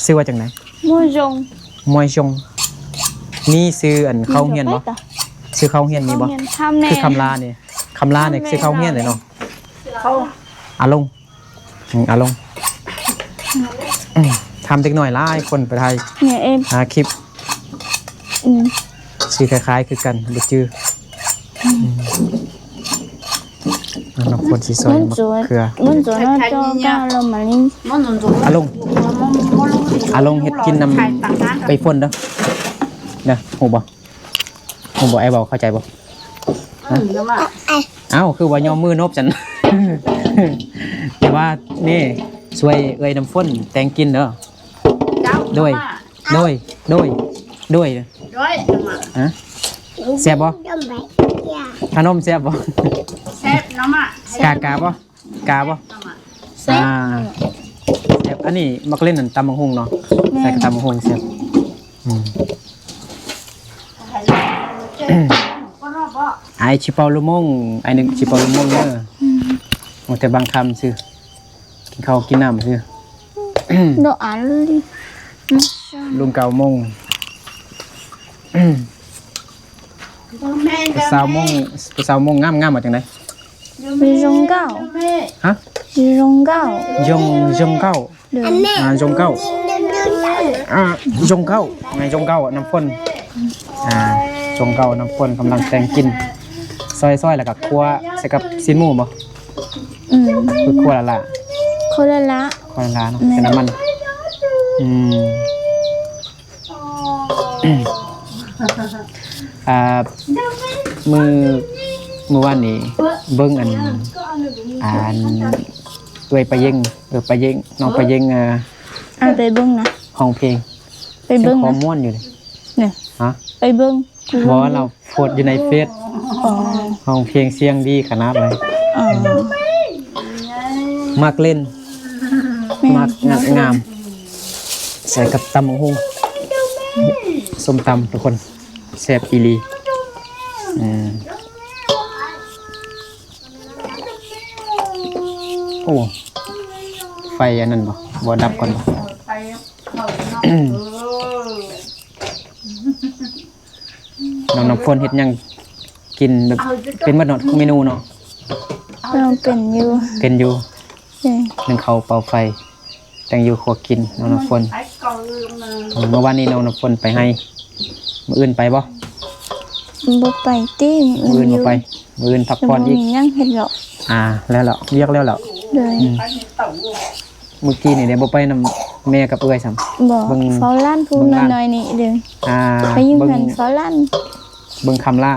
ຊື່ວ່າຈັ່ງໃດ? ໝວດ ໝວດ ມີຊື່ອັນເຂົ້າໂຮງຮຽນບໍ່? ຊື່ເຂົ້າໂຮງຮຽນມີບໍ່? ຄືຄຳລານີ້ ຄຳລານີ້ຊື່ເຂົ້າໂຮງຮຽນເລີຍເນາະ ອາລົງ ອືມ ອາລົງ ອືມ ທຳເດັກນ້ອຍຫຼາຍຄົນໄປຖ່າຍ ແມ່ເອັມ ຫາຄລິບ ອືມ ຊື່ຄ້າຍໆຄືກັນ ບໍ່ຈື່ ອືມ ອືມ ນ້ອງຝົນຊິຊອຍມະເຂືອ ອາລົງ ອາລົງເຮັດກິນນຳເອື້ອຍຝົນເດີ ເດີ ຮູ້ບໍ່? ຮູ້ບໍ່? ອ້າຍເວົ້າເຂົ້າໃຈບໍ່? ຮະ? ເອົ້າ ຄືວ່າຍໍມືນົບຊັ້ນ ແຕ່ວ່ານີ້ ຊ່ວຍເອື້ອຍນ້ຳຝົນແຕ່ງກິນເດີ ໂດຍ ໂດຍ ໂດຍ ໂດຍ ຮະ? ແຊບບໍ່? ຂະໜົມແຊບບໍ່? ແຊບ ນ້ຳມະ ກາ ກາບໍ່? ກາບໍ່? ແຊບ ອ່າ ແຊບ ອັນນີ້ມັກຫຼິ້ນອັນຕຳບັກຫຸ່ງເນາະ ແມ່ນ ໃສ່ກັບຕຳບັກຫຸ່ງແຊບ ອືມ ອ້າຍຊິເປົ່າລູກໂມງ ອ້າຍນຶກຊິເປົ່າລູກໂມງເດີ ອືມ ໂອ້ ແຕ່ບາງຄຳຊື່ ກິນເຂົ້າກິນນ້ຳຊື່ ດອກອັນ ລຸງເກົ້າໂມງ ຊາວໂມງ ຊາວໂມງງາມໆ ວ່າຈັ່ງໃດ? ຍົງເກົ້າ ຮະ? ຍົງເກົ້າ ຢົງ ຢົງເກົ້າ ເດີ ອ່າ ຢົງເກົ້າ ອ່າ ຢົງເກົ້າ ໃນຢົງເກົ້ານ້ຳຝົນ ອ່າ ຢົງເກົ້ານ້ຳຝົນກຳລັງແຕ່ງກິນ ຊອຍໆ ແລ້ວກໍຂົ້ວໃສ່ກັບຊີ້ນໝູບໍ່? ອືມ ຄືຂົ້ວລະລະ ຄົນລະລະ ຄົນລະລະເນາະ ແມ່ນ ໃສ່ນ້ຳມັນ ອືມ ອ່າ ມື້ ມື້ວານນີ້ເບິ່ງອັນ ອັນ ເອື້ອຍປາເຢັງ ເອື້ອຍປາເຢັງ ນ້ອງປາເຢັງ ອ່າ ອ່າ ໄປເບິ່ງນະ ຮ້ອງເພງ ໄປເບິ່ງນະ ສຽງຄວາມມ່ວນຢູ່ນີ້ ນີ້ ຮະ? ໄປເບິ່ງ ບໍ່ ລາວໂພສຢູ່ໃນເຟສ ອໍ ຮ້ອງເພງສຽງດີຂະໜາດເລີຍ ອໍ ມັກຫຼິ້ນ ແມ່ນ ມັກ ມັກງາມ ໃສ່ກັບຕຳບັກຫຸ່ງ ສົ້ມຕຳທຸກຄົນ ແຊບອີ່ຫຼີ ອືມ ໂອ້ ໄຟອັນນັ້ນບໍ່? ບໍ່ດັບກ່ອນບໍ່? ນ້ອງນ້ຳຝົນເຮັດຫຍັງກິນແບບເປັນໝົດເນາະ ທຸກເມນູເນາະ? ເປັນຢູ່ ເປັນຢູ່ ເອີ ໜຶ້ງເຂົ້າ ເປົ່າໄຟ ແຕ່ງຢູ່ຄົວກິນ ນ້ອງນ້ຳຝົນ ເມື່ອວານນີ້ນ້ອງນ້ຳຝົນໄປໄຮ່ ມື້ອື່ນໄປບໍ່? ບໍ່ໄປຕິ ມື້ອື່ນບໍ່ໄປ ມື້ອື່ນພັກຜ່ອນອີກ ຍັງເຮັດເນາະ ອ່າ ແລ້ວລະ ວຽກແລ້ວລະ ໂດຍ ອືມ ມື້ກີ້ນີ້ໄດ້ບໍ່ໄປນຳແມ່ກັບເອື້ອຍຊ້ຳ ບໍ່ ເຝົ້າຫຼານຜູ້ນ້ອຍໆນີ້ເດີ ອ່າ ໄປຢູ່ເຮືອນເຝົ້າຫຼານ ເບິ່ງຄຳຫຼ້າ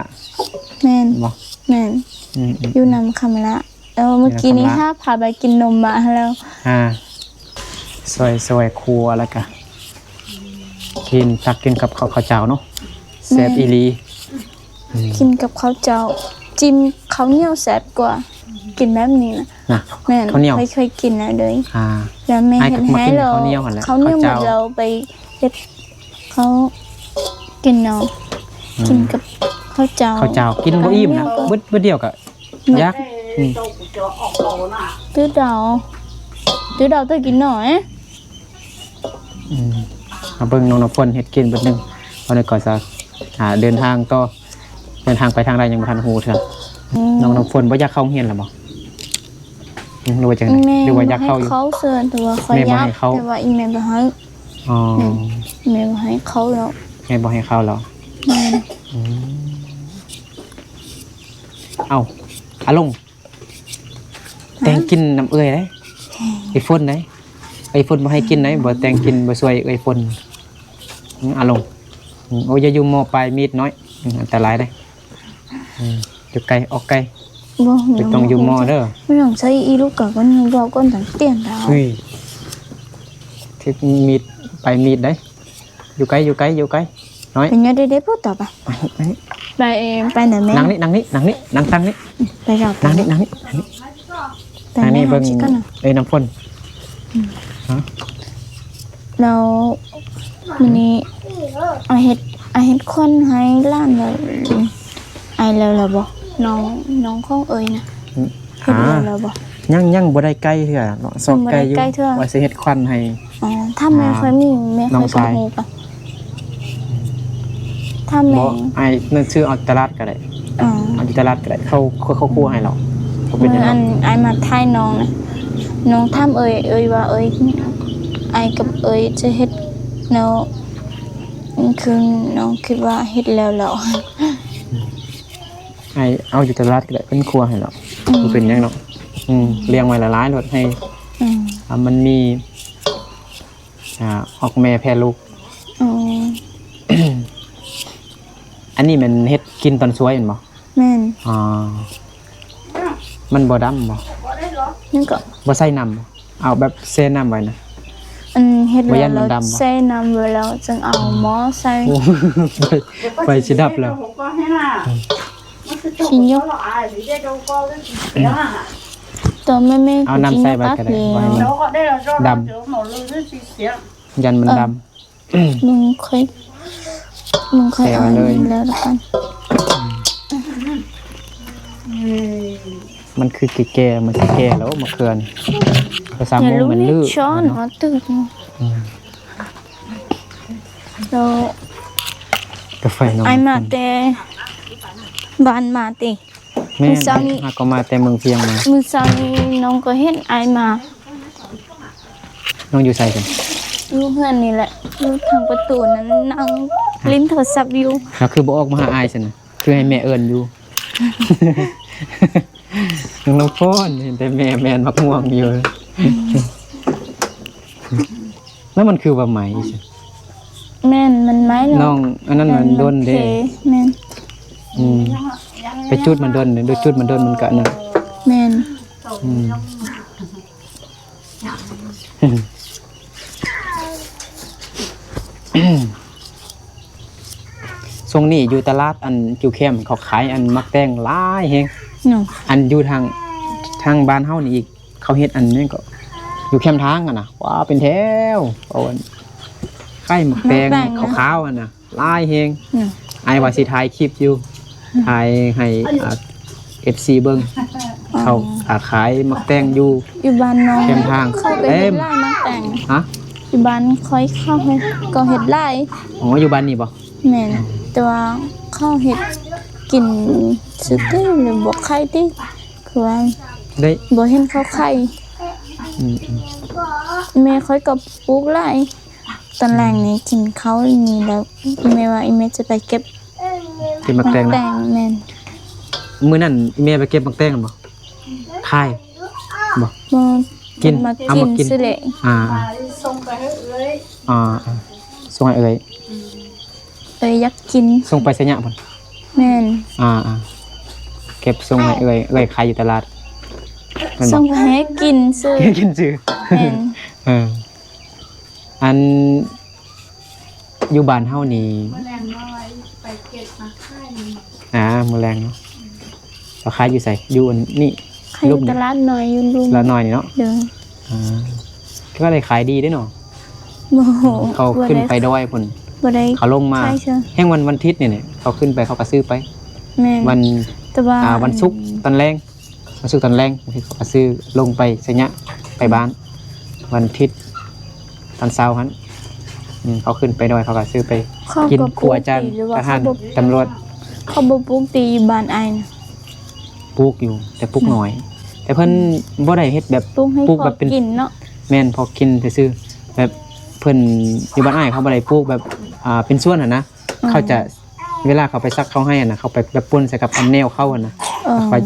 ແມ່ນ ບໍ່ ແມ່ນ ອືມໆ ຢູ່ນຳຄຳຫຼ້າ ເອີ ມື້ກີ້ນີ້ຫາພາໄປກິນນົມມາແລ້ວ ອ່າ ຊ່ອຍໆ ຄົວແລ້ວກະກິນ ຕັກກິນກັບເຂົ້າ ເຂົ້າເຈົ້າເນາະ ແມ່ນ ແຊບອີ່ຫຼີ ອືມ ກິນກັບເຂົ້າເຈົ້າ ຈິ້ມເຂົ້າໜຽວແຊບກວ່າ ກິນແບບນີ້ນະ ນະ ແມ່ນ ເຂົ້າໜຽວ ຂ້ອຍເຄີຍກິນແລ້ວເດີ ອ່າ ແລ້ວແມ່ເຮັດໃຫ້ແລ້ວ ເຂົ້າໜຽວໝົດແລ້ວໄປເຮັດ ເຂົ້າກິນເນາະ ອືມ ກິນກັບເຂົ້າເຈົ້າ ເຂົ້າເຈົ້າ ກິນບໍ່ອີ່ມນະ ເບິດ ເບິດດຽວກະ ຢາກ ອືມ ຕື້ດາວ ຕື້ດາວເຕີກິນໜໍ ອືມ ມາເບິ່ງນ້ອງນ້ຳຝົນເຮັດກິນເບິດໜຶ່ງ ເອົາໜ້ອຍກ່ອນຊະ ອ່າ ເດີນທາງຕໍ່ ເດີນທາງໄປທາງໃດຍັງບໍ່ທັນຮູ້ເທື່ອ ອືມ ນ້ອງນ້ຳຝົນບໍ່ຢາກເຂົ້າໂຮງຮຽນລະບໍ່? ອືມ ຫຼືວ່າຈັ່ງໃດ? ແມ່ ຫຼືວ່າຢາກເຂົ້າຢູ່? ເຂົ້າເຊື່ອ ແຕ່ວ່າຂ້ອຍຢາກ ແມ່ບໍ່ໃຫ້ເຂົ້າ ແຕ່ວ່າອີ່ແມ່ບໍ່ໃຫ້ ອໍ ແມ່ນ ແມ່ບໍ່ໃຫ້ເຂົ້າແລ້ວ ແມ່ບໍ່ໃຫ້ເຂົ້າແລ້ວ ແມ່ນ ອືມ ເອົ້າ ອາລົງ ຮະ? ແຕ່ງກິນນຳເອື້ອຍເດ້ ເອື້ອຍຝົນເດ້ ເອື້ອຍຝົນບໍ່ໃຫ້ກິນເດ້ ບໍ່ແຕ່ງກິນ ບໍ່ຊ່ວຍເອື້ອຍຝົນ ອາລົງ ໂອ້ ຢ່າຢູ່ໝໍ້ປາຍມີດນ້ອຍ ອັນຕະລາຍເດ້. ອືມ ຢູ່ໄກ ອອກໄກ ບໍ່ ບໍ່ຕ້ອງຢູ່ໝໍ້ເດີ ບໍ່ຕ້ອງໃຊ້ອີລູກກະ ກ່ອນເວົ້າກ່ອນຈັ່ງຕຽນດາວ ເຮີ້ຍ ຖືກມີດ ປາຍມີດໄດ໋ ຢູ່ໄກ ຢູ່ໄກ ຢູ່ໄກ ນ້ອຍ ເປັນຫຍັງໄດ້ ໄດ້ບໍ່ຕໍ່ໄປ ໄປ ໄປ ໄປນະແມ່ ນັ່ງນີ້ ນັ່ງນີ້ ນັ່ງນີ້ ນັ່ງຕັ່ງນີ້ ໄປ ນັ່ງນີ້ ນັ່ງນີ້ ນັ່ງນີ້ ໄປ ນັ່ງນີ້ເບິ່ງ ເອີ ນ້ຳຝົນ ອືມ ຮະ ແລ້ວມື້ນີ້ອ້າຍເຮັດ ອ້າຍເຮັດຂວັນໃຫ້ຫຼານແລ້ວ ອ້າຍແລ້ວລະບໍ່? ນ້ອງ ນ້ອງຂອງເອີຍນະ ອືມ ເຮັດແລ້ວລະບໍ່? ຍັງ ຍັງບໍ່ໄດ້ໃກ້ເທື່ອເນາະ ຊອກໃກ້ຢູ່ ຍັງບໍ່ໄດ້ໃກ້ເທື່ອ ວ່າຊິເຮັດຂວັນໃຫ້ ອໍ ຖ້າແມ່ຂ້ອຍມີ ອ່າ ແມ່ຂ້ອຍກໍຮູ້ປະ ຖ້າແມ່ ບໍ່ ອ້າຍນັ້ນຊື້ເອົາຕະຫຼາດກໍໄດ້ ອໍ ເອົາຢູ່ຕະຫຼາດກໍໄດ້ ເຂົາ ເຂົາ ເຂົາຄົວໃຫ້ແລ້ວ ບໍ່ເປັນຫຍັງດອກ ມື້ອັນອ້າຍມາຖ່າຍນ້ອງນະ ນ້ອງຖາມເອີຍ ເອີຍວ່າເອີຍ ອ້າຍກັບເອີຍຈະເຮັດແນວ ຄືນ້ອງຄິດວ່າເຮັດແລ້ວແລ້ວ. ອ້າຍເອົາຢູ່ຕະຫຼາດກໍໄດ້ ເພິ່ນຄົວໃຫ້ດອກ. ອືມ ບໍ່ເປັນຫຍັງດອກ. ອືມ ລ້ຽງໄວ້ຫຼາຍໆໂລດ ໃຫ້ ອືມ ອ່າ ມັນມີ ອ່າ ອອກແມ່ແຜ່ລູກ. ອໍ ອັນນີ້ແມ່ນເຮັດກິນຕອນສວຍແມ່ນບໍ່? ແມ່ນ. ອໍ ມັນບໍ່ດຳບໍ່? ຍັງກໍ ບໍ່ໃສ່ນ້ຳບໍ່? ເອົາແບບແຊ່ນ້ຳໄວ້ນະ. ອັນເຮັດແລ້ວ ບໍ່ຢ້ານມັນດຳບໍ່? ແຊ່ນ້ຳໄວ້ແລ້ວຈຶ່ງເອົາ ອືມ ໝໍ້ໃສ່. ໂອ້ ໄຟ ໄຟຊິດັບແລ້ວ. ຊິຍົກ ຕອນແມ່ໆ ເອົານ້ຳໃສ່ໄວ້ກໍໄດ້ ບໍ່ໃຫ້ມັນດຳ ຢ້ານມັນດຳ. ເອີ ມຶງຄ່ອຍ ມຶງຄ່ອຍເອົາແລ້ວລະກັນ. ມັນຄືແກ່ໆ ມັນຊິແກ່ແລ້ວມະເຂືອນີ້. ພາສາມົ້ງແມ່ນລື້ ຊ້ອນເນາະ ມາຕື່ມ. ອືມ ແລ້ວ ກາແຟນ້ອງ ອ້າຍມາແຕ່ບ້ານມາຕິ? ແມ່ນ ມື້ເຊົ້ານີ້ ຫາກໍມາແຕ່ເມືອງພຽງມາ. ມື້ເຊົ້ານີ້ນ້ອງກໍເຫັນອ້າຍມາ. ນ້ອງຢູ່ໃສກັນ? ຢູ່ເຮືອນນີ້ແຫຼະ ຢູ່ທາງປະຕູນັ້ນ ນັ່ງຫຼິ້ນໂທລະສັບຢູ່. ແລ້ວຄືບໍ່ອອກມາຫາອ້າຍຊັ້ນນະ? ຄືໃຫ້ແມ່ເອີ້ນຢູ່. ນ້ອງນ້ຳຝົນ ເຫັນແຕ່ແມ່ແມ່ນໝາກມ່ວງຢູ່. ແລ້ວມັນຄືວ່າໄໝ? ແມ່ນ ມັນໄໝເນາະ ນ້ອງ ອັນນັ້ນມັນດົນເດ້. ແມ່ນ. ອືມ ໄປຈູດມັນດົນເດ້ ຈູດມັນດົນມັນກະນັ້ນ. ແມ່ນ. ອືມ ຊ່ວງນີ້ຢູ່ຕະຫຼາດ ອັນຢູ່ແຄມ ເຂົາຂາຍອັນໝາກແຕງຫຼາຍແຮງເນາະ. ອັນຢູ່ທາງ ທາງບ້ານເຮົານີ້ອີກ ເຂົາເຮັດອັນນີ້ກໍຢູ່ແຄມທາງຫັ້ນນະ ວ້າ ເປັນແຖວ ເອົາອັນ ຂາຍໝາກແຕງ ໝາກແຕງນະ ຂາວໆຫັ້ນນະ ຫຼາຍແຮງ. ອືມ ອ້າຍວ່າຊິຖ່າຍຄລິບຢູ່ ອືມ ຖ່າຍໃຫ້ ອ່າ ເອັຟຊີເບິ່ງ. ອໍ ເຂົາ ອ່າ ຂາຍໝາກແຕງຢູ່ ຢູ່ບ້ານນ້ອງ ແຄມທາງ ເຂົາກໍເຮັດຫຼາຍໝາກແຕງ. ຮະ? ຢູ່ບ້ານຂ້ອຍເຂົາເຮັດ ກໍເຮັດຫຼາຍ. ອໍ ຢູ່ບ້ານນີ້ບໍ່? ແມ່ນ. ແຕ່ວ່າເຂົາເຮັດກິນຊື່ຕິ ຫຼືບໍ່ຂາຍຕິ ຄືວ່າ ໄດ້ ບໍ່ເຫັນເຂົາຂາຍ. ອືມໆ ແມ່ຂ້ອຍກໍປູກຫຼາຍ. ຕອນແລງນີ້ກິນເຂົ້ານີ້ແລ້ວ ແມ່ວ່າອີແມ່ຈະໄປເກັບ ເກັບໝາກແຕງນະ. ແຕງ ແມ່ນ. ມື້ນັ້ນອີແມ່ໄປເກັບໝາກແຕງຫັ້ນບໍ່? ຂາຍບໍ່? ບໍ່ ກິນ ເອົາມາກິນ ມາກິນຊື່ແຫຼະ. ອ່າ ສົ່ງໄປໃຫ້ເອື້ອຍ. ອ່າ ສົ່ງໃຫ້ເອື້ອຍ. ອືມ ເອື້ອຍຢາກກິນ. ສົ່ງໄປໄຊຍະພຸ້ນ? ແມ່ນ. ອ່າ ເກັບສົ່ງໃຫ້ເອື້ອຍ ເອື້ອຍຂາຍຢູ່ຕະຫຼາດແມ່ນບໍ່? ສົ່ງໄປໃຫ້ກິນຊື່ ກິນຊື່. ແມ່ນ. ເອີ ອັນຢູ່ບ້ານເຮົານີ້ ມື້ແລງເນາະ ໄປເກັບມາຂາຍ. ອ່າ ມື້ແລງເນາະ. ອືມ ເຂົາຂາຍຢູ່ໃສ? ຢູ່ອັນນີ້ ຂາຍຢູ່ ລຸ່ມນີ້ ຕະຫຼາດນ້ອຍ ຢູ່ລຸ່ມ ຕະຫຼາດນ້ອຍນີ້ເນາະ. ໂດຍ. ອ່າ ຄືວ່າໄດ້ຂາຍດີເດ້ເນາະ. ບໍ່ ເຂົາຂຶ້ນໄປດອຍພຸ້ນ ບໍ່ໄດ້ ເຂົາລົງມາ ແຮ່ງວັນ ວັນທິດນີ້ແຫຼະ ເຂົາຂຶ້ນໄປ ເຂົາກໍຊື້ໄປ. ແມ່ນ. ວັນ ແຕ່ວ່າ ອ່າ ວັນສຸກຕອນແລງ ວັນສຸກຕອນແລງ ເຂົາກໍຊື້ລົງໄປໄຊຍະ ໄປບ້ານ. ວັນທິດຕອນເຊົ້າຫັ້ນ ອືມ ເຂົາຂຶ້ນໄປດອຍ ເຂົາກໍຊື້ໄປກິນ ເຂົາກໍປູກຕິ ຄົວອາຈານ ຫຼືວ່າ ທະຫານ ເຂົາບໍ່ ຕຳຫຼວດ. ເຂົາບໍ່ປູກຕິ ຢູ່ບ້ານອ້າຍນະ? ປູກຢູ່ ແຕ່ປູກ ອືມ ໜ້ອຍ ແຕ່ເພິ່ນ ອືມ ບໍ່ໄດ້ເຮັດແບບ ປູກໃຫ້ ປູກແບບເປັນ ພໍກິນເນາະ. ແມ່ນ ພໍກິນຊື່ໆ ແບບເພິ່ນຢູ່ບ້ານອ້າຍເຂົາບໍ່ໄດ້ປູກແບບ ອ່າ ເປັນສວນຫັ້ນນະ. ອໍ ເຂົາຈະ ເວລາເຂົາໄປສັກເຂົ້າໄຮ່ຫັ້ນນະ ເຂົາໄປແບບປົນໃສ່ກັບອັນແນວເຂົາຫັ້ນນະ. ອໍ ແລ້ວເຂົາ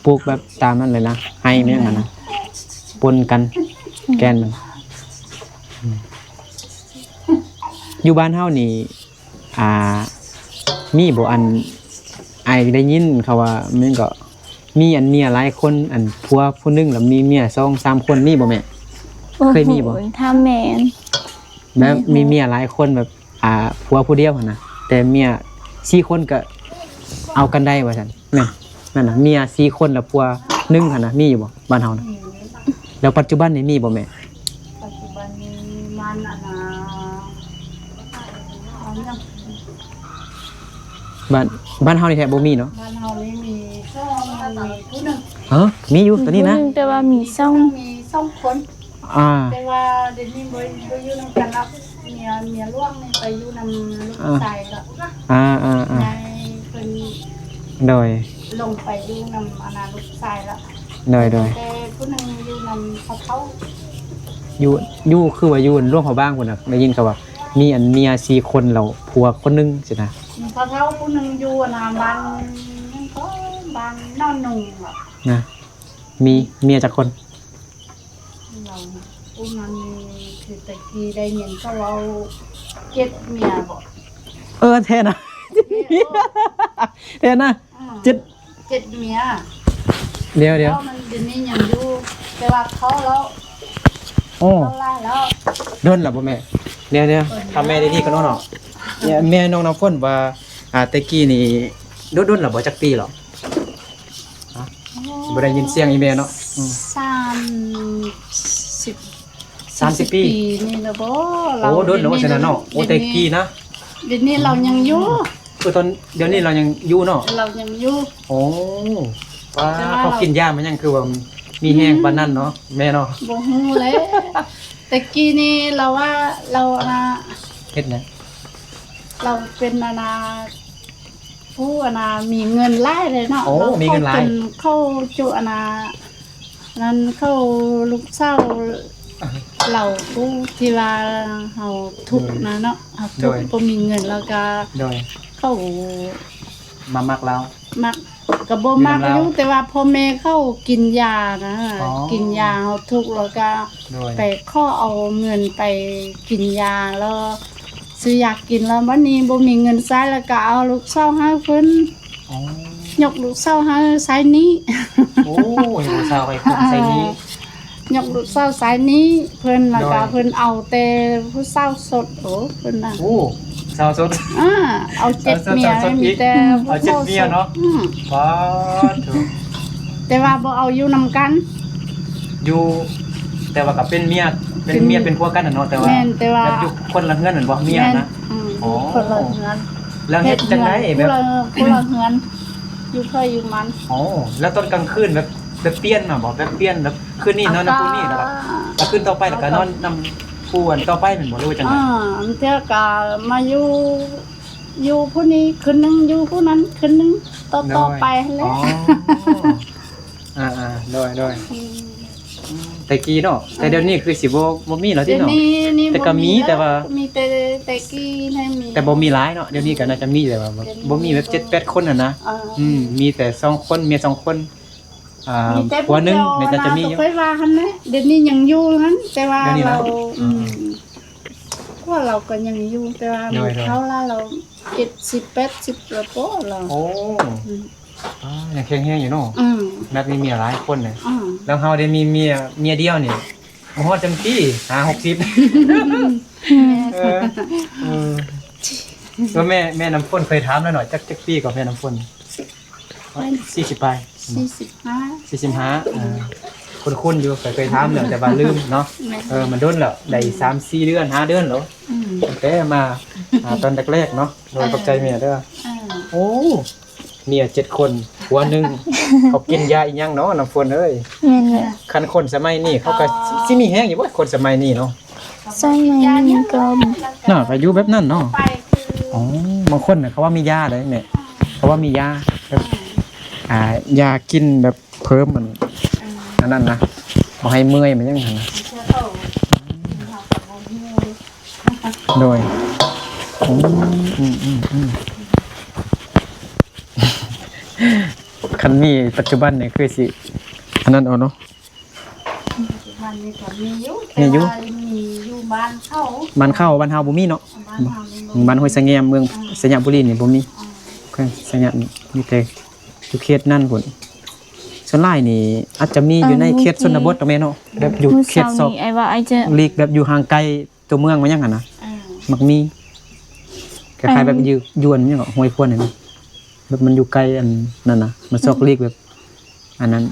ປູກແບບຕາມນັ້ນເລີຍນະ ໄຮ່ແມ່ນຫຍັງຫັ້ນນະ ປົນກັນ ອືມ ແກ່ນມັນ. ອືມ ຢູ່ບ້ານເຮົານີ້ ອ່າ ມີບໍ່ ອັນ ອ້າຍໄດ້ຍິນເຂົາວ່າ ແມ່ນກໍ ມີອັນເມຍຫຼາຍຄົນ ອັນຜົວຜູ້ໜຶ່ງ ແລ້ວມີເມຍສອງສາມຄົນ ມີບໍ່ແມ່? ໂອ້ໂຫ ເຄີຍມີບໍ່? ຖ້າແມ່ນ ແບບມີເມຍຫຼາຍຄົນ ແບບ ອ່າ ຜົວຜູ້ດຽວຫັ້ນນະ ແຕ່ເມຍສີ່ຄົນກໍເອົາກັນໄດ້ວ່າຊັ້ນ. ແມ່ນ ແມ່ນນະ ເມຍສີ່ຄົນ ແລ້ວຜົວໜຶ່ງຫັ້ນນະ ມີຢູ່ບໍ່ ບ້ານເຮົານະ? ແລ້ວປັດຈຸບັນນີ້ມີບໍ່ແມ່? ປັດຈຸບັນນີ້ມັນ ອັນນ່າ ອັນຫຍັງ ບ້ານ ບ້ານເຮົານີ້ແທ້ບໍ່ມີເນາະ. ບ້ານເຮົານີ້ມີສອງ ມີຜູ້ໜຶ່ງ. ເອີ ມີຢູ່ ມີ ຕອນນີ້ນະ ມີຜູ້ໜຶ່ງ ແຕ່ວ່າມີສອງ ມີສອງຄົນ. ອ່າ ແຕ່ວ່າດຽວນີ້ບໍ່ ບໍ່ຢູ່ນຳກັນລະ. ເມຍ ເມຍຫຼວງນີ້ໄປຢູ່ນຳລູກຊາຍລະ. ອ່າ ອ່າ ອ່າ ຍາຍເພິ່ນ ໂດຍ ລົງໄປຢູ່ນຳ ອັນນ່າ ລູກຊາຍລະ. ໂດຍ ໂດຍ ແຕ່ຜູ້ໜຶ່ງຢູ່ນຳ ພໍ່ເຖົ້າ ຢູ່ ຢູ່ ຄືວ່າຢູ່ຫຼວງພະບາງພຸ້ນນະ ໄດ້ຍິນເຂົາວ່າມີອັນເມຍສີ່ຄົນ ແລ້ວຜົວຄົນໜຶ່ງຊີ້ນະ. ພໍ່ເຖົ້າຜູ້ໜຶ່ງຢູ່ອັນນະ ບ້ານຫຍັງກໍ ບ້ານໜອນໜຸ່ງບໍ ນະ. ມີເມຍຈັກຄົນ? ລາວຜູ້ນັ້ນນີ້ ຄືແຕ່ກີ້ໄດ້ຍິນເຂົາເວົ້າເຈັດເມຍບໍ. ເອີ ແທ້ນະ ແທ້ນະ ອືມ ເຈັດ ເຈັດເມຍ. ດຽວໆ ເຈົ້າມັນດຽວນີ້ຍັງຢູ່ ແຕ່ວ່າເຖົ້າແລ້ວ. ໂອ້ ເຖົ້າຫຼາຍແລ້ວ. ດົນແລ້ວບໍ່ແມ່? ດຽວໆ ຖາມແມ່ດີໆກ່ອນເນາະ. ແມ່ນ້ອງນ້ຳຝົນວ່າ ອ່າ ແຕ່ກີ້ນີ້ດົນໆແລ້ວບໍ່? ຈັກປີແລ້ວ? ຮະ? ບໍ່ໄດ້ຍິນສຽງອີແມ່ເນາະ. ອືມ ສາມສິບ ສາມສິບປີ ນີ້ແຫຼະບໍ? ໂອ້ ດົນແລ້ວວ່າຊັ້ນນະເນາະ. ໂອ້ ແຕ່ກີ້ນະ ດຽວນີ້ລາວຍັງຢູ່. ຄືຕອນ ດຽວນີ້ລາວຍັງຢູ່ເນາະ? ລາວຍັງຢູ່. ໂອ້ ປາ ເຂົາກິນຢາມາຫຍັງຄືວ່າມີແຮງປານນັ້ນເນາະ ອືມ ແມ່ເນາະ? ບໍ່ຮູ້ແຫຼະ ແຕ່ກີ້ນີ້ລາວວ່າລາວ ອັນນະ ເຮັດຫຍັງ? ລາວເປັນ ອັນນະ ຜູ້ ອັນນະ ມີເງິນຫຼາຍເລີຍເນາະ. ໂອ້ ລາວ ມີເງິນຫຼາຍ ເຂົາຈົນ ເຂົາຈົນ ອັນນະ ນັ້ນເຂົາ ລູກສາວ ອ່າ ລາວຜູ້ທີ່ວ່າເຮົາທຸກນະເນາະ ເຮົາທຸກ ບໍ່ມີເງິນ ແລ້ວກະ ໂດຍ ເຂົາມາມັກລາວ ມັກ ກະບໍ່ມັກຢູ່ ແຕ່ວ່າພໍ່ແມ່ເຂົາກິນຢານະ. ອໍ ກິນຢາເຮົາທຸກ ແລ້ວກະ ໂດຍ ໄປຂໍເອົາເງິນໄປກິນຢາ ແລ້ວຊື້ຢາກິນ ແລ້ວບັດນີ້ບໍ່ມີເງິນໃຊ້ ແລ້ວກະເອົາລູກສາວໃຫ້ເພິ່ນ. ອໍ ຍົກລູກສາວໃຫ້ໃຊ້ໜີ້. ໂອ້ ຍົກລູກສາວໃຫ້ເພິ່ນໃຊ້ໜີ້. ຍົກລູກສາວໃຊ້ໜີ້ເພິ່ນ ແລ້ວກະ ໂດຍ ເພິ່ນເອົາແຕ່ຜູ້ສາວສົດ. ໂອ້ ເພິ່ນນະ ໂອ້ ສາວສົດ ອ່າ ເອົາເຈັດເມຍ ມີແຕ່ຜູ້ສາວສົດເນາະ. ອືມ ປາດໂທ້ ແຕ່ວ່າບໍ່ເອົາຢູ່ນຳກັນ ຢູ່ ແຕ່ວ່າກໍເປັນເມຍ ເປັນເມຍ ເປັນ ເປັນຜົວກັນນະເນາະ ແຕ່ວ່າ ແມ່ນ ແຕ່ວ່າ ແບບຢູ່ຄົນລະເຮືອນແມ່ນບໍ່? ເມຍນະ. ອືມ ອໍ ຢູ່ຄົນລະເຮືອນ ແລ້ວເຮັດຈັ່ງໃດແບບ ຄົນລະເຮືອນ ຢູ່ໃຜຢູ່ມັນ. ອໍ ແລ້ວຕອນກາງຄືນແບບ ແບບປ່ຽນນະບໍ່? ແບບປ່ຽນແບບຄືນນີ້ນອນນຳຜູ້ນີ້ ແລ້ວກໍຄືນຕໍ່ໄປ ແລ້ວກໍນອນນຳຜູ້ອັນຕໍ່ໄປແມ່ນບໍ່ ຫຼືວ່າຈັ່ງໃດ? ອ່າ ບາງເທື່ອກໍມາຢູ່ ຢູ່ຜູ້ນີ້ຄືນໜຶ່ງ ຢູ່ຜູ້ນັ້ນຄືນໜຶ່ງ ຕໍ່ ໂດຍ ຕໍ່ໄປຫັ້ນແຫຼະ. ອໍ ອ່າໆ ໂດຍໆ ອືມ ອືມ ແຕ່ກີ້ເນາະ ແຕ່ດຽວນີ້ຄືຊິບໍ່ ບໍ່ມີແລ້ວຕິເນາະ. ດຽວນີ້ ແຕ່ກໍມີ ມີແລ້ວ ແຕ່ວ່າ ມີແຕ່ ແຕ່ກີ້ໃຫ້ມີ ແຕ່ບໍ່ມີຫຼາຍເນາະ. ດຽວນີ້ກໍໜ້າຈະມີ ແຕ່ວ່າ ດຽວນີ້ ບໍ່ມີແບບເຈັດແປດຄົນຫັ້ນນະ. ອ່າ ອືມ ມີແຕ່ສອງຄົນ ເມຍສອງຄົນ ອ່າ ມີແຕ່ ຜົວໜຶ່ງ ຜູ້ດຽວ ໜ້າຈະມີຢູ່ ຂ້ອຍວ່າຫັ້ນແຫຼະ. ດຽວນີ້ຍັງຢູ່ຫັ້ນ ແຕ່ວ່າ ດຽວນີ້ນະ ລາວ ອືມ ອ່າໆ ຜົວລາວກໍຍັງຢູ່ ແຕ່ວ່າ ໂດຍໆ ເຖົ້າລະ ລາວເຈັດສິບແປດສິບແລ້ວບໍ່ລາວ. ໂອ້ ອືມ ອ່າ ຍັງແຂງແຮງຢູ່ເນາະ. ອືມ ນັດມີເມຍຫຼາຍຄົນເລີຍ. ອືມ ແລ້ວເຮົາໄດ້ມີເມຍ ເມຍດຽວນີ້ ບໍ່ຮອດຈັກປີ ຫ້າຫົກສິບ. ເອີ ເອີ ແລ້ວແມ່ ແມ່ນ້ຳຝົນເຄີຍຖາມແລ້ວເນາະ ຈັກ ຈັກປີກໍແມ່ນ້ຳຝົນ? ສີ່ສິບປາຍ ສີ່ສິບຫ້າ ສີ່ສິບຫ້າ. ເອີ ຄຸ້ນໆຢູ່ ເຄີຍ ເຄີຍຖາມແລ້ວ ແຕ່ວ່າລືມເນາະ. ແມ່ນ ເອີ ມັນດົນແລ້ວ ໄດ້ ອືມ ສາມສີ່ເດືອນ ຫ້າເດືອນແລ້ວ. ອືມ ຕັ້ງແຕ່ມາ ອ່າ ຕອນແລກໆເນາະ. ໂດຍ ເອີ ຂອບໃຈແມ່ເດີ. ເອີ ໂອ້ ເມຍເຈັດຄົນ ຜົວໜຶ່ງ ເຂົາກິນຢາອີ່ຫຍັງເນາະ ນ້ຳຝົນເອີຍ? ແມ່ນແຫຼະ ຄັນຄົນສະໄໝນີ້ເຂົາກໍ ອໍ ຊິມີແຮງຢູ່ບໍ່ ຄົນສະໄໝນີ້ເນາະ? ສະໄໝນີ້ກໍ ໜ້າກໍຢູ່ແບບນັ້ນເນາະ. ອໍ ບາງຄົນນະເຂົາວ່າມີຢາເດ້ແມ່ ເຂົາວ່າມີຢາແບບ ອ່າ ຢາກິນແບບເພີ່ມອັນ ອັນນັ້ນນະ ບໍ່ໃຫ້ເມື່ອຍ ມັນຫຍັງຫັ້ນນະ. ໂດຍ ອືມ ອືມ ອືມ ອືມ ຄັນມີປັດຈຸບັນນີ້ຄືຊິອັນນັ້ນເອົາເນາະ. ປັດຈຸບັນນີ້ກໍມີຢູ່ ມີຢູ່ ແຕ່ວ່າມີຢູ່ບ້ານເຂົາ ບ້ານເຂົາ ບ້ານເຮົາບໍ່ມີເນາະ. ບ້ານເຮົານີ້ບໍ່ມີ ບ້ານຫ້ວຍສະແງມ ເມືອງ ອ່າ ໄຊຍະບູລີນີ້ບໍ່ມີ. ອ່າ ແຂວງໄຊຍະນີ້ມີແຕ່ຢູ່ເຂດນັ້ນພຸ້ນ. ສ່ວນຫຼາຍນີ້ອາດຈະມີຢູ່ໃນເຂດຊົນນະບົດ ອ່າ ແມ່ນເນາະ ແບບຢູ່ເຂດຊອກຫຼີກ ແບບຢູ່ຫ່າງໄກ ຕົວເມືອງມາຫຍັງຫັ້ນນະ ອ່າ ມັກມີ ຄ້າຍໆແບບຢູ່ ຢູ່ອັນຫຍັງເກາະ ຫ້ວຍພວນຫັ້ນນະ ແບບມັນຢູ່ໄກອັນນັ້ນນະ ມັນຊອກຫຼີກແບບ ອືມ ອັນນັ້ນ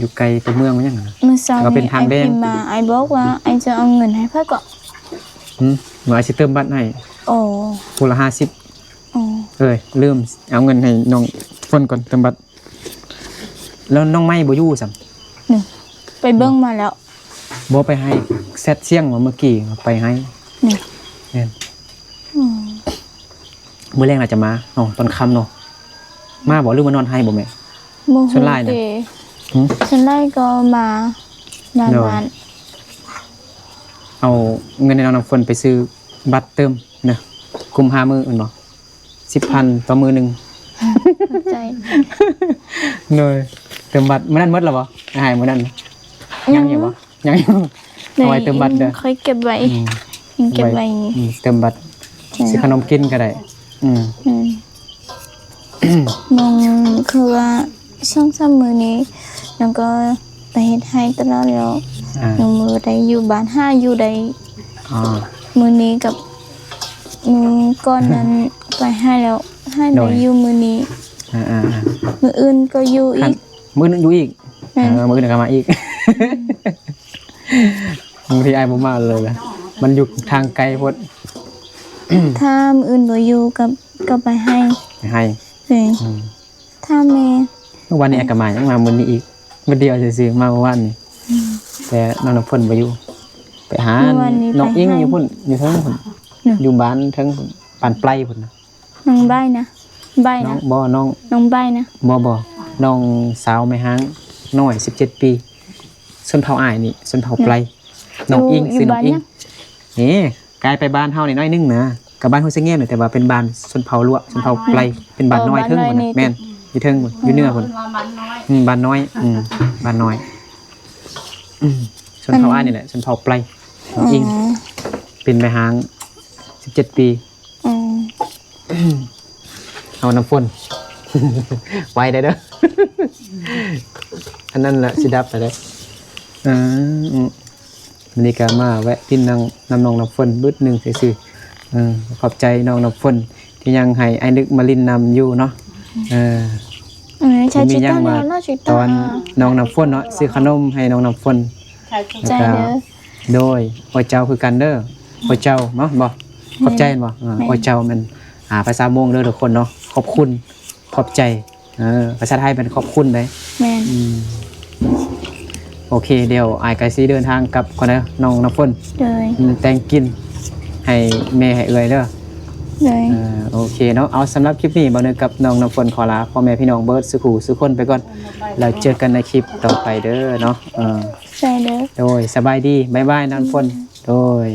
ຢູ່ໄກຕົວເມືອງມາຫຍັງຫັ້ນນະ ມື້ເຊົ້າ ກໍເປັນທາງແດງ ອ້າຍພິມມາ ອ້າຍບອກວ່າອ້າຍຈະເອົາເງິນໃຫ້ເພິ່ນເກາະ. ຫືມ ວ່າອ້າຍຊິເຕີມບັດໃຫ້ ໂອ້ ຜູ້ລະຫ້າສິບ. ໂອ້ ເອີຍ ລືມ ເອົາເງິນໃຫ້ນ້ອງຝົນກ່ອນ ເຕີມບັດ. ແລ້ວນ້ອງໄມ້ບໍ່ຢູ່ຊ້ຳ? ນີ້ ໄປເບິ່ງມາແລ້ວ. ບໍ່ ໄປໃຫ້ ແຊັດສຽງວ່າເມື່ອກີ້ໄປໃຫ້. ນີ້ ແມ່ນ ອືມ ມື້ແລງອາດຈະມາເນາະ ຕອນຄ່ຳເນາະ. ມາບໍ່ ຫຼືວ່ານອນໃຫ້ບໍ່ແມ່? ບໍ່ຮູ້ ສ່ວນຫຼາຍນະ ຫືມ ສ່ວນຫຼາຍກໍມາ ລ້ານ ໂດຍ ລ້ານ. ເອົາເງິນໃຫ້ນ້ອງນ້ຳຝົນໄປຊື້ບັດເຕີມນະ ກຸ່ມຫ້າມື້ແມ່ນບໍ່? ສິບພັນຕໍ່ມື້ໜຶ່ງ. ຂອບໃຈ. ໂດຍ ເຕີມບັດມື້ນັ້ນໝົດແລ້ວບໍ່? ໃຫ້ມື້ນັ້ນນະ ຍັງຢູ່ບໍ່? ຍັງຢູ່. ຍັງຢູ່. ໂດຍ ເອົາໄວ້ເຕີມບັດເດີ. ຂ້ອຍເກັບໄວ້ ອືມ ຍັງເກັບໄວ້. ອືມ ເຕີມບັດ. ໂດຍ ຊື້ຂະໜົມກິນກໍໄດ້. ອືມ ອືມ ນ້ອງຄືວ່າສອງສາມມື້ນີ້ ນ້ອງກໍໄປເຮັດໄຮ່ຕະຫຼອດແລ້ວ. ອ່າ ນ້ອງບໍ່ໄດ້ຢູ່ບ້ານ ຫາຢູ່ໄດ້. ອໍ ມື້ນີ້ກັບມື້ກ່ອນນັ້ນ ໄປໄຮ່ແລ້ວ ຫາໄດ້ ໂດຍ ຢູ່ມື້ນີ້. ອ່າໆໆ ມື້ອື່ນກໍຢູ່ອີກ. ມື້ອື່ນຢູ່ອີກ. ແມ່ນ. ເອີ ມື້ອື່ນກໍມາອີກ. ບາງທີອ້າຍບໍ່ມາເລີຍນະ ມັນຢູ່ທາງໄກໂພດ. ຖ້າມື້ອື່ນບໍ່ຢູ່ກໍ ກໍໄປໄຮ່ ໄປໄຮ່. ເອີ ອືມ ຖ້າແມ່ ມື້ວານນີ້ອ້າຍກໍມາ ຍັງມາມື້ນີ້ອີກ ມື້ດຽວຊື່ໆ ມາມື້ວານນີ້. ອືມ ແຕ່ນ້ອງນ້ຳຝົນບໍ່ຢູ່ ໄປຫາ ມື້ວານນີ້ ນ້ອງອິງ ໄປໄຮ່ ຢູ່ພຸ້ນ ຢູ່ເທິງພຸ້ນ ຢູ່ບ້ານເທິງພຸ້ນ ບ້ານໄປພຸ້ນນະ. ນ້ອງໃບນະ ໃບນະ ນ້ອງ ບໍ່ ນ້ອງ ນ້ອງໃບນະ ບໍ່ ບໍ່ ນ້ອງສາວແມ່ຮ້າງນ້ອຍ ສິບເຈັດປີ ຊົນເຜົ່າອ້າຍນີ້ ຊົນເຜົ່າໄປ. ນ້ອງອິງ ຢູ່ ຊື່ນ້ອງອິງ ຢູ່ບ້ານຫຍັງ? ນີ້ ກາຍໄປບ້ານເຮົານີ້ໜ້ອຍໜຶ່ງນະ ກັບບ້ານຫ້ວຍສະແງມນີ້ ແຕ່ວ່າເປັນບ້ານຊົນເຜົ່າລວກ ຊົນເຜົ່າໄປ ເປັນບ້ານນ້ອຍເທິງພຸ້ນນະ. ແມ່ນ ຢູ່ເທິງພຸ້ນ ຢູ່ເໜືອພຸ້ນ. ບ້ານນ້ອຍ ອືມ ບ້ານນ້ອຍ ອືມ ບ້ານນ້ອຍ. ອືມ ຊົນເຜົ່າອ້າຍນີ້ແຫຼະ ຊົນເຜົ່າໄປ. ນ້ອງອິງ ເປັນແມ່ຮ້າງ ສິບເຈັດປີ. ອືມ ເອົານ້ຳຝົນ ໄວໄດ້ເດີ ອັນນັ້ນລະຊິດັບໄປເດີ. ເອີ ມື້ນີ້ກໍມາແວະຫຼິ້ນນຳ ນຳນ້ອງນ້ຳຝົນບຶດໜຶ່ງຊື່ໆ. ເອີ ຂອບໃຈນ້ອງນ້ຳຝົນທີ່ຍັງໃຫ້ອ້າຍນຶກມາຫຼິ້ນນຳຢູ່ເນາະ. ເອີ ບໍ່ມີຫຍັງວ່າ ຕອນນ້ອງນ້ຳຝົນເນາະ ຊື້ຂະໜົມໃຫ້ນ້ອງນ້ຳຝົນ. ຂອບໃຈເດີ. ໂດຍ ໂອເຈົ້າຄືກັນເດີ. ໂອເຈົ້າເນາະ ບໍ່ ຂອບໃຈແມ່ນບໍ່? ເອີ ແມ່ນ ໂອເຈົ້າແມ່ນ ອ່າ ພາສາມົ້ງເດີທຸກຄົນເນາະ ຂອບຄຸນ ຂອບໃຈ. ເອີ ພາສາໄທແມ່ນຂອບຄຸນເດ້. ແມ່ນ. ອືມ ໂອເຄ ດຽວອ້າຍກໍຊິເດີນທາງກັບກ່ອນເດີ ນ້ອງນ້ຳຝົນ. ໂດຍ. ອືມ ແຕ່ງກິນໃຫ້ແມ່ໃຫ້ເອື້ອຍເດີ. ໂດຍ. ເອີ ໂອເຄເນາະ ເອົາ ສຳລັບຄລິບນີ້ ບ່າວນຶກກັບນ້ອງນ້ຳຝົນຂໍລາພໍ່ແມ່ພີ່ນ້ອງເບິດສູ່ຜູ້ສູ່ຄົນໄປກ່ອນ ແລ້ວເຈີກັນໃນຄລິບຕໍ່ໄປເດີເນາະ. ເອີ ໃຊ່ເດີ. ໂດຍ ສະບາຍດີ ບາຍບາຍ ນ້ຳຝົນ. ໂດຍ.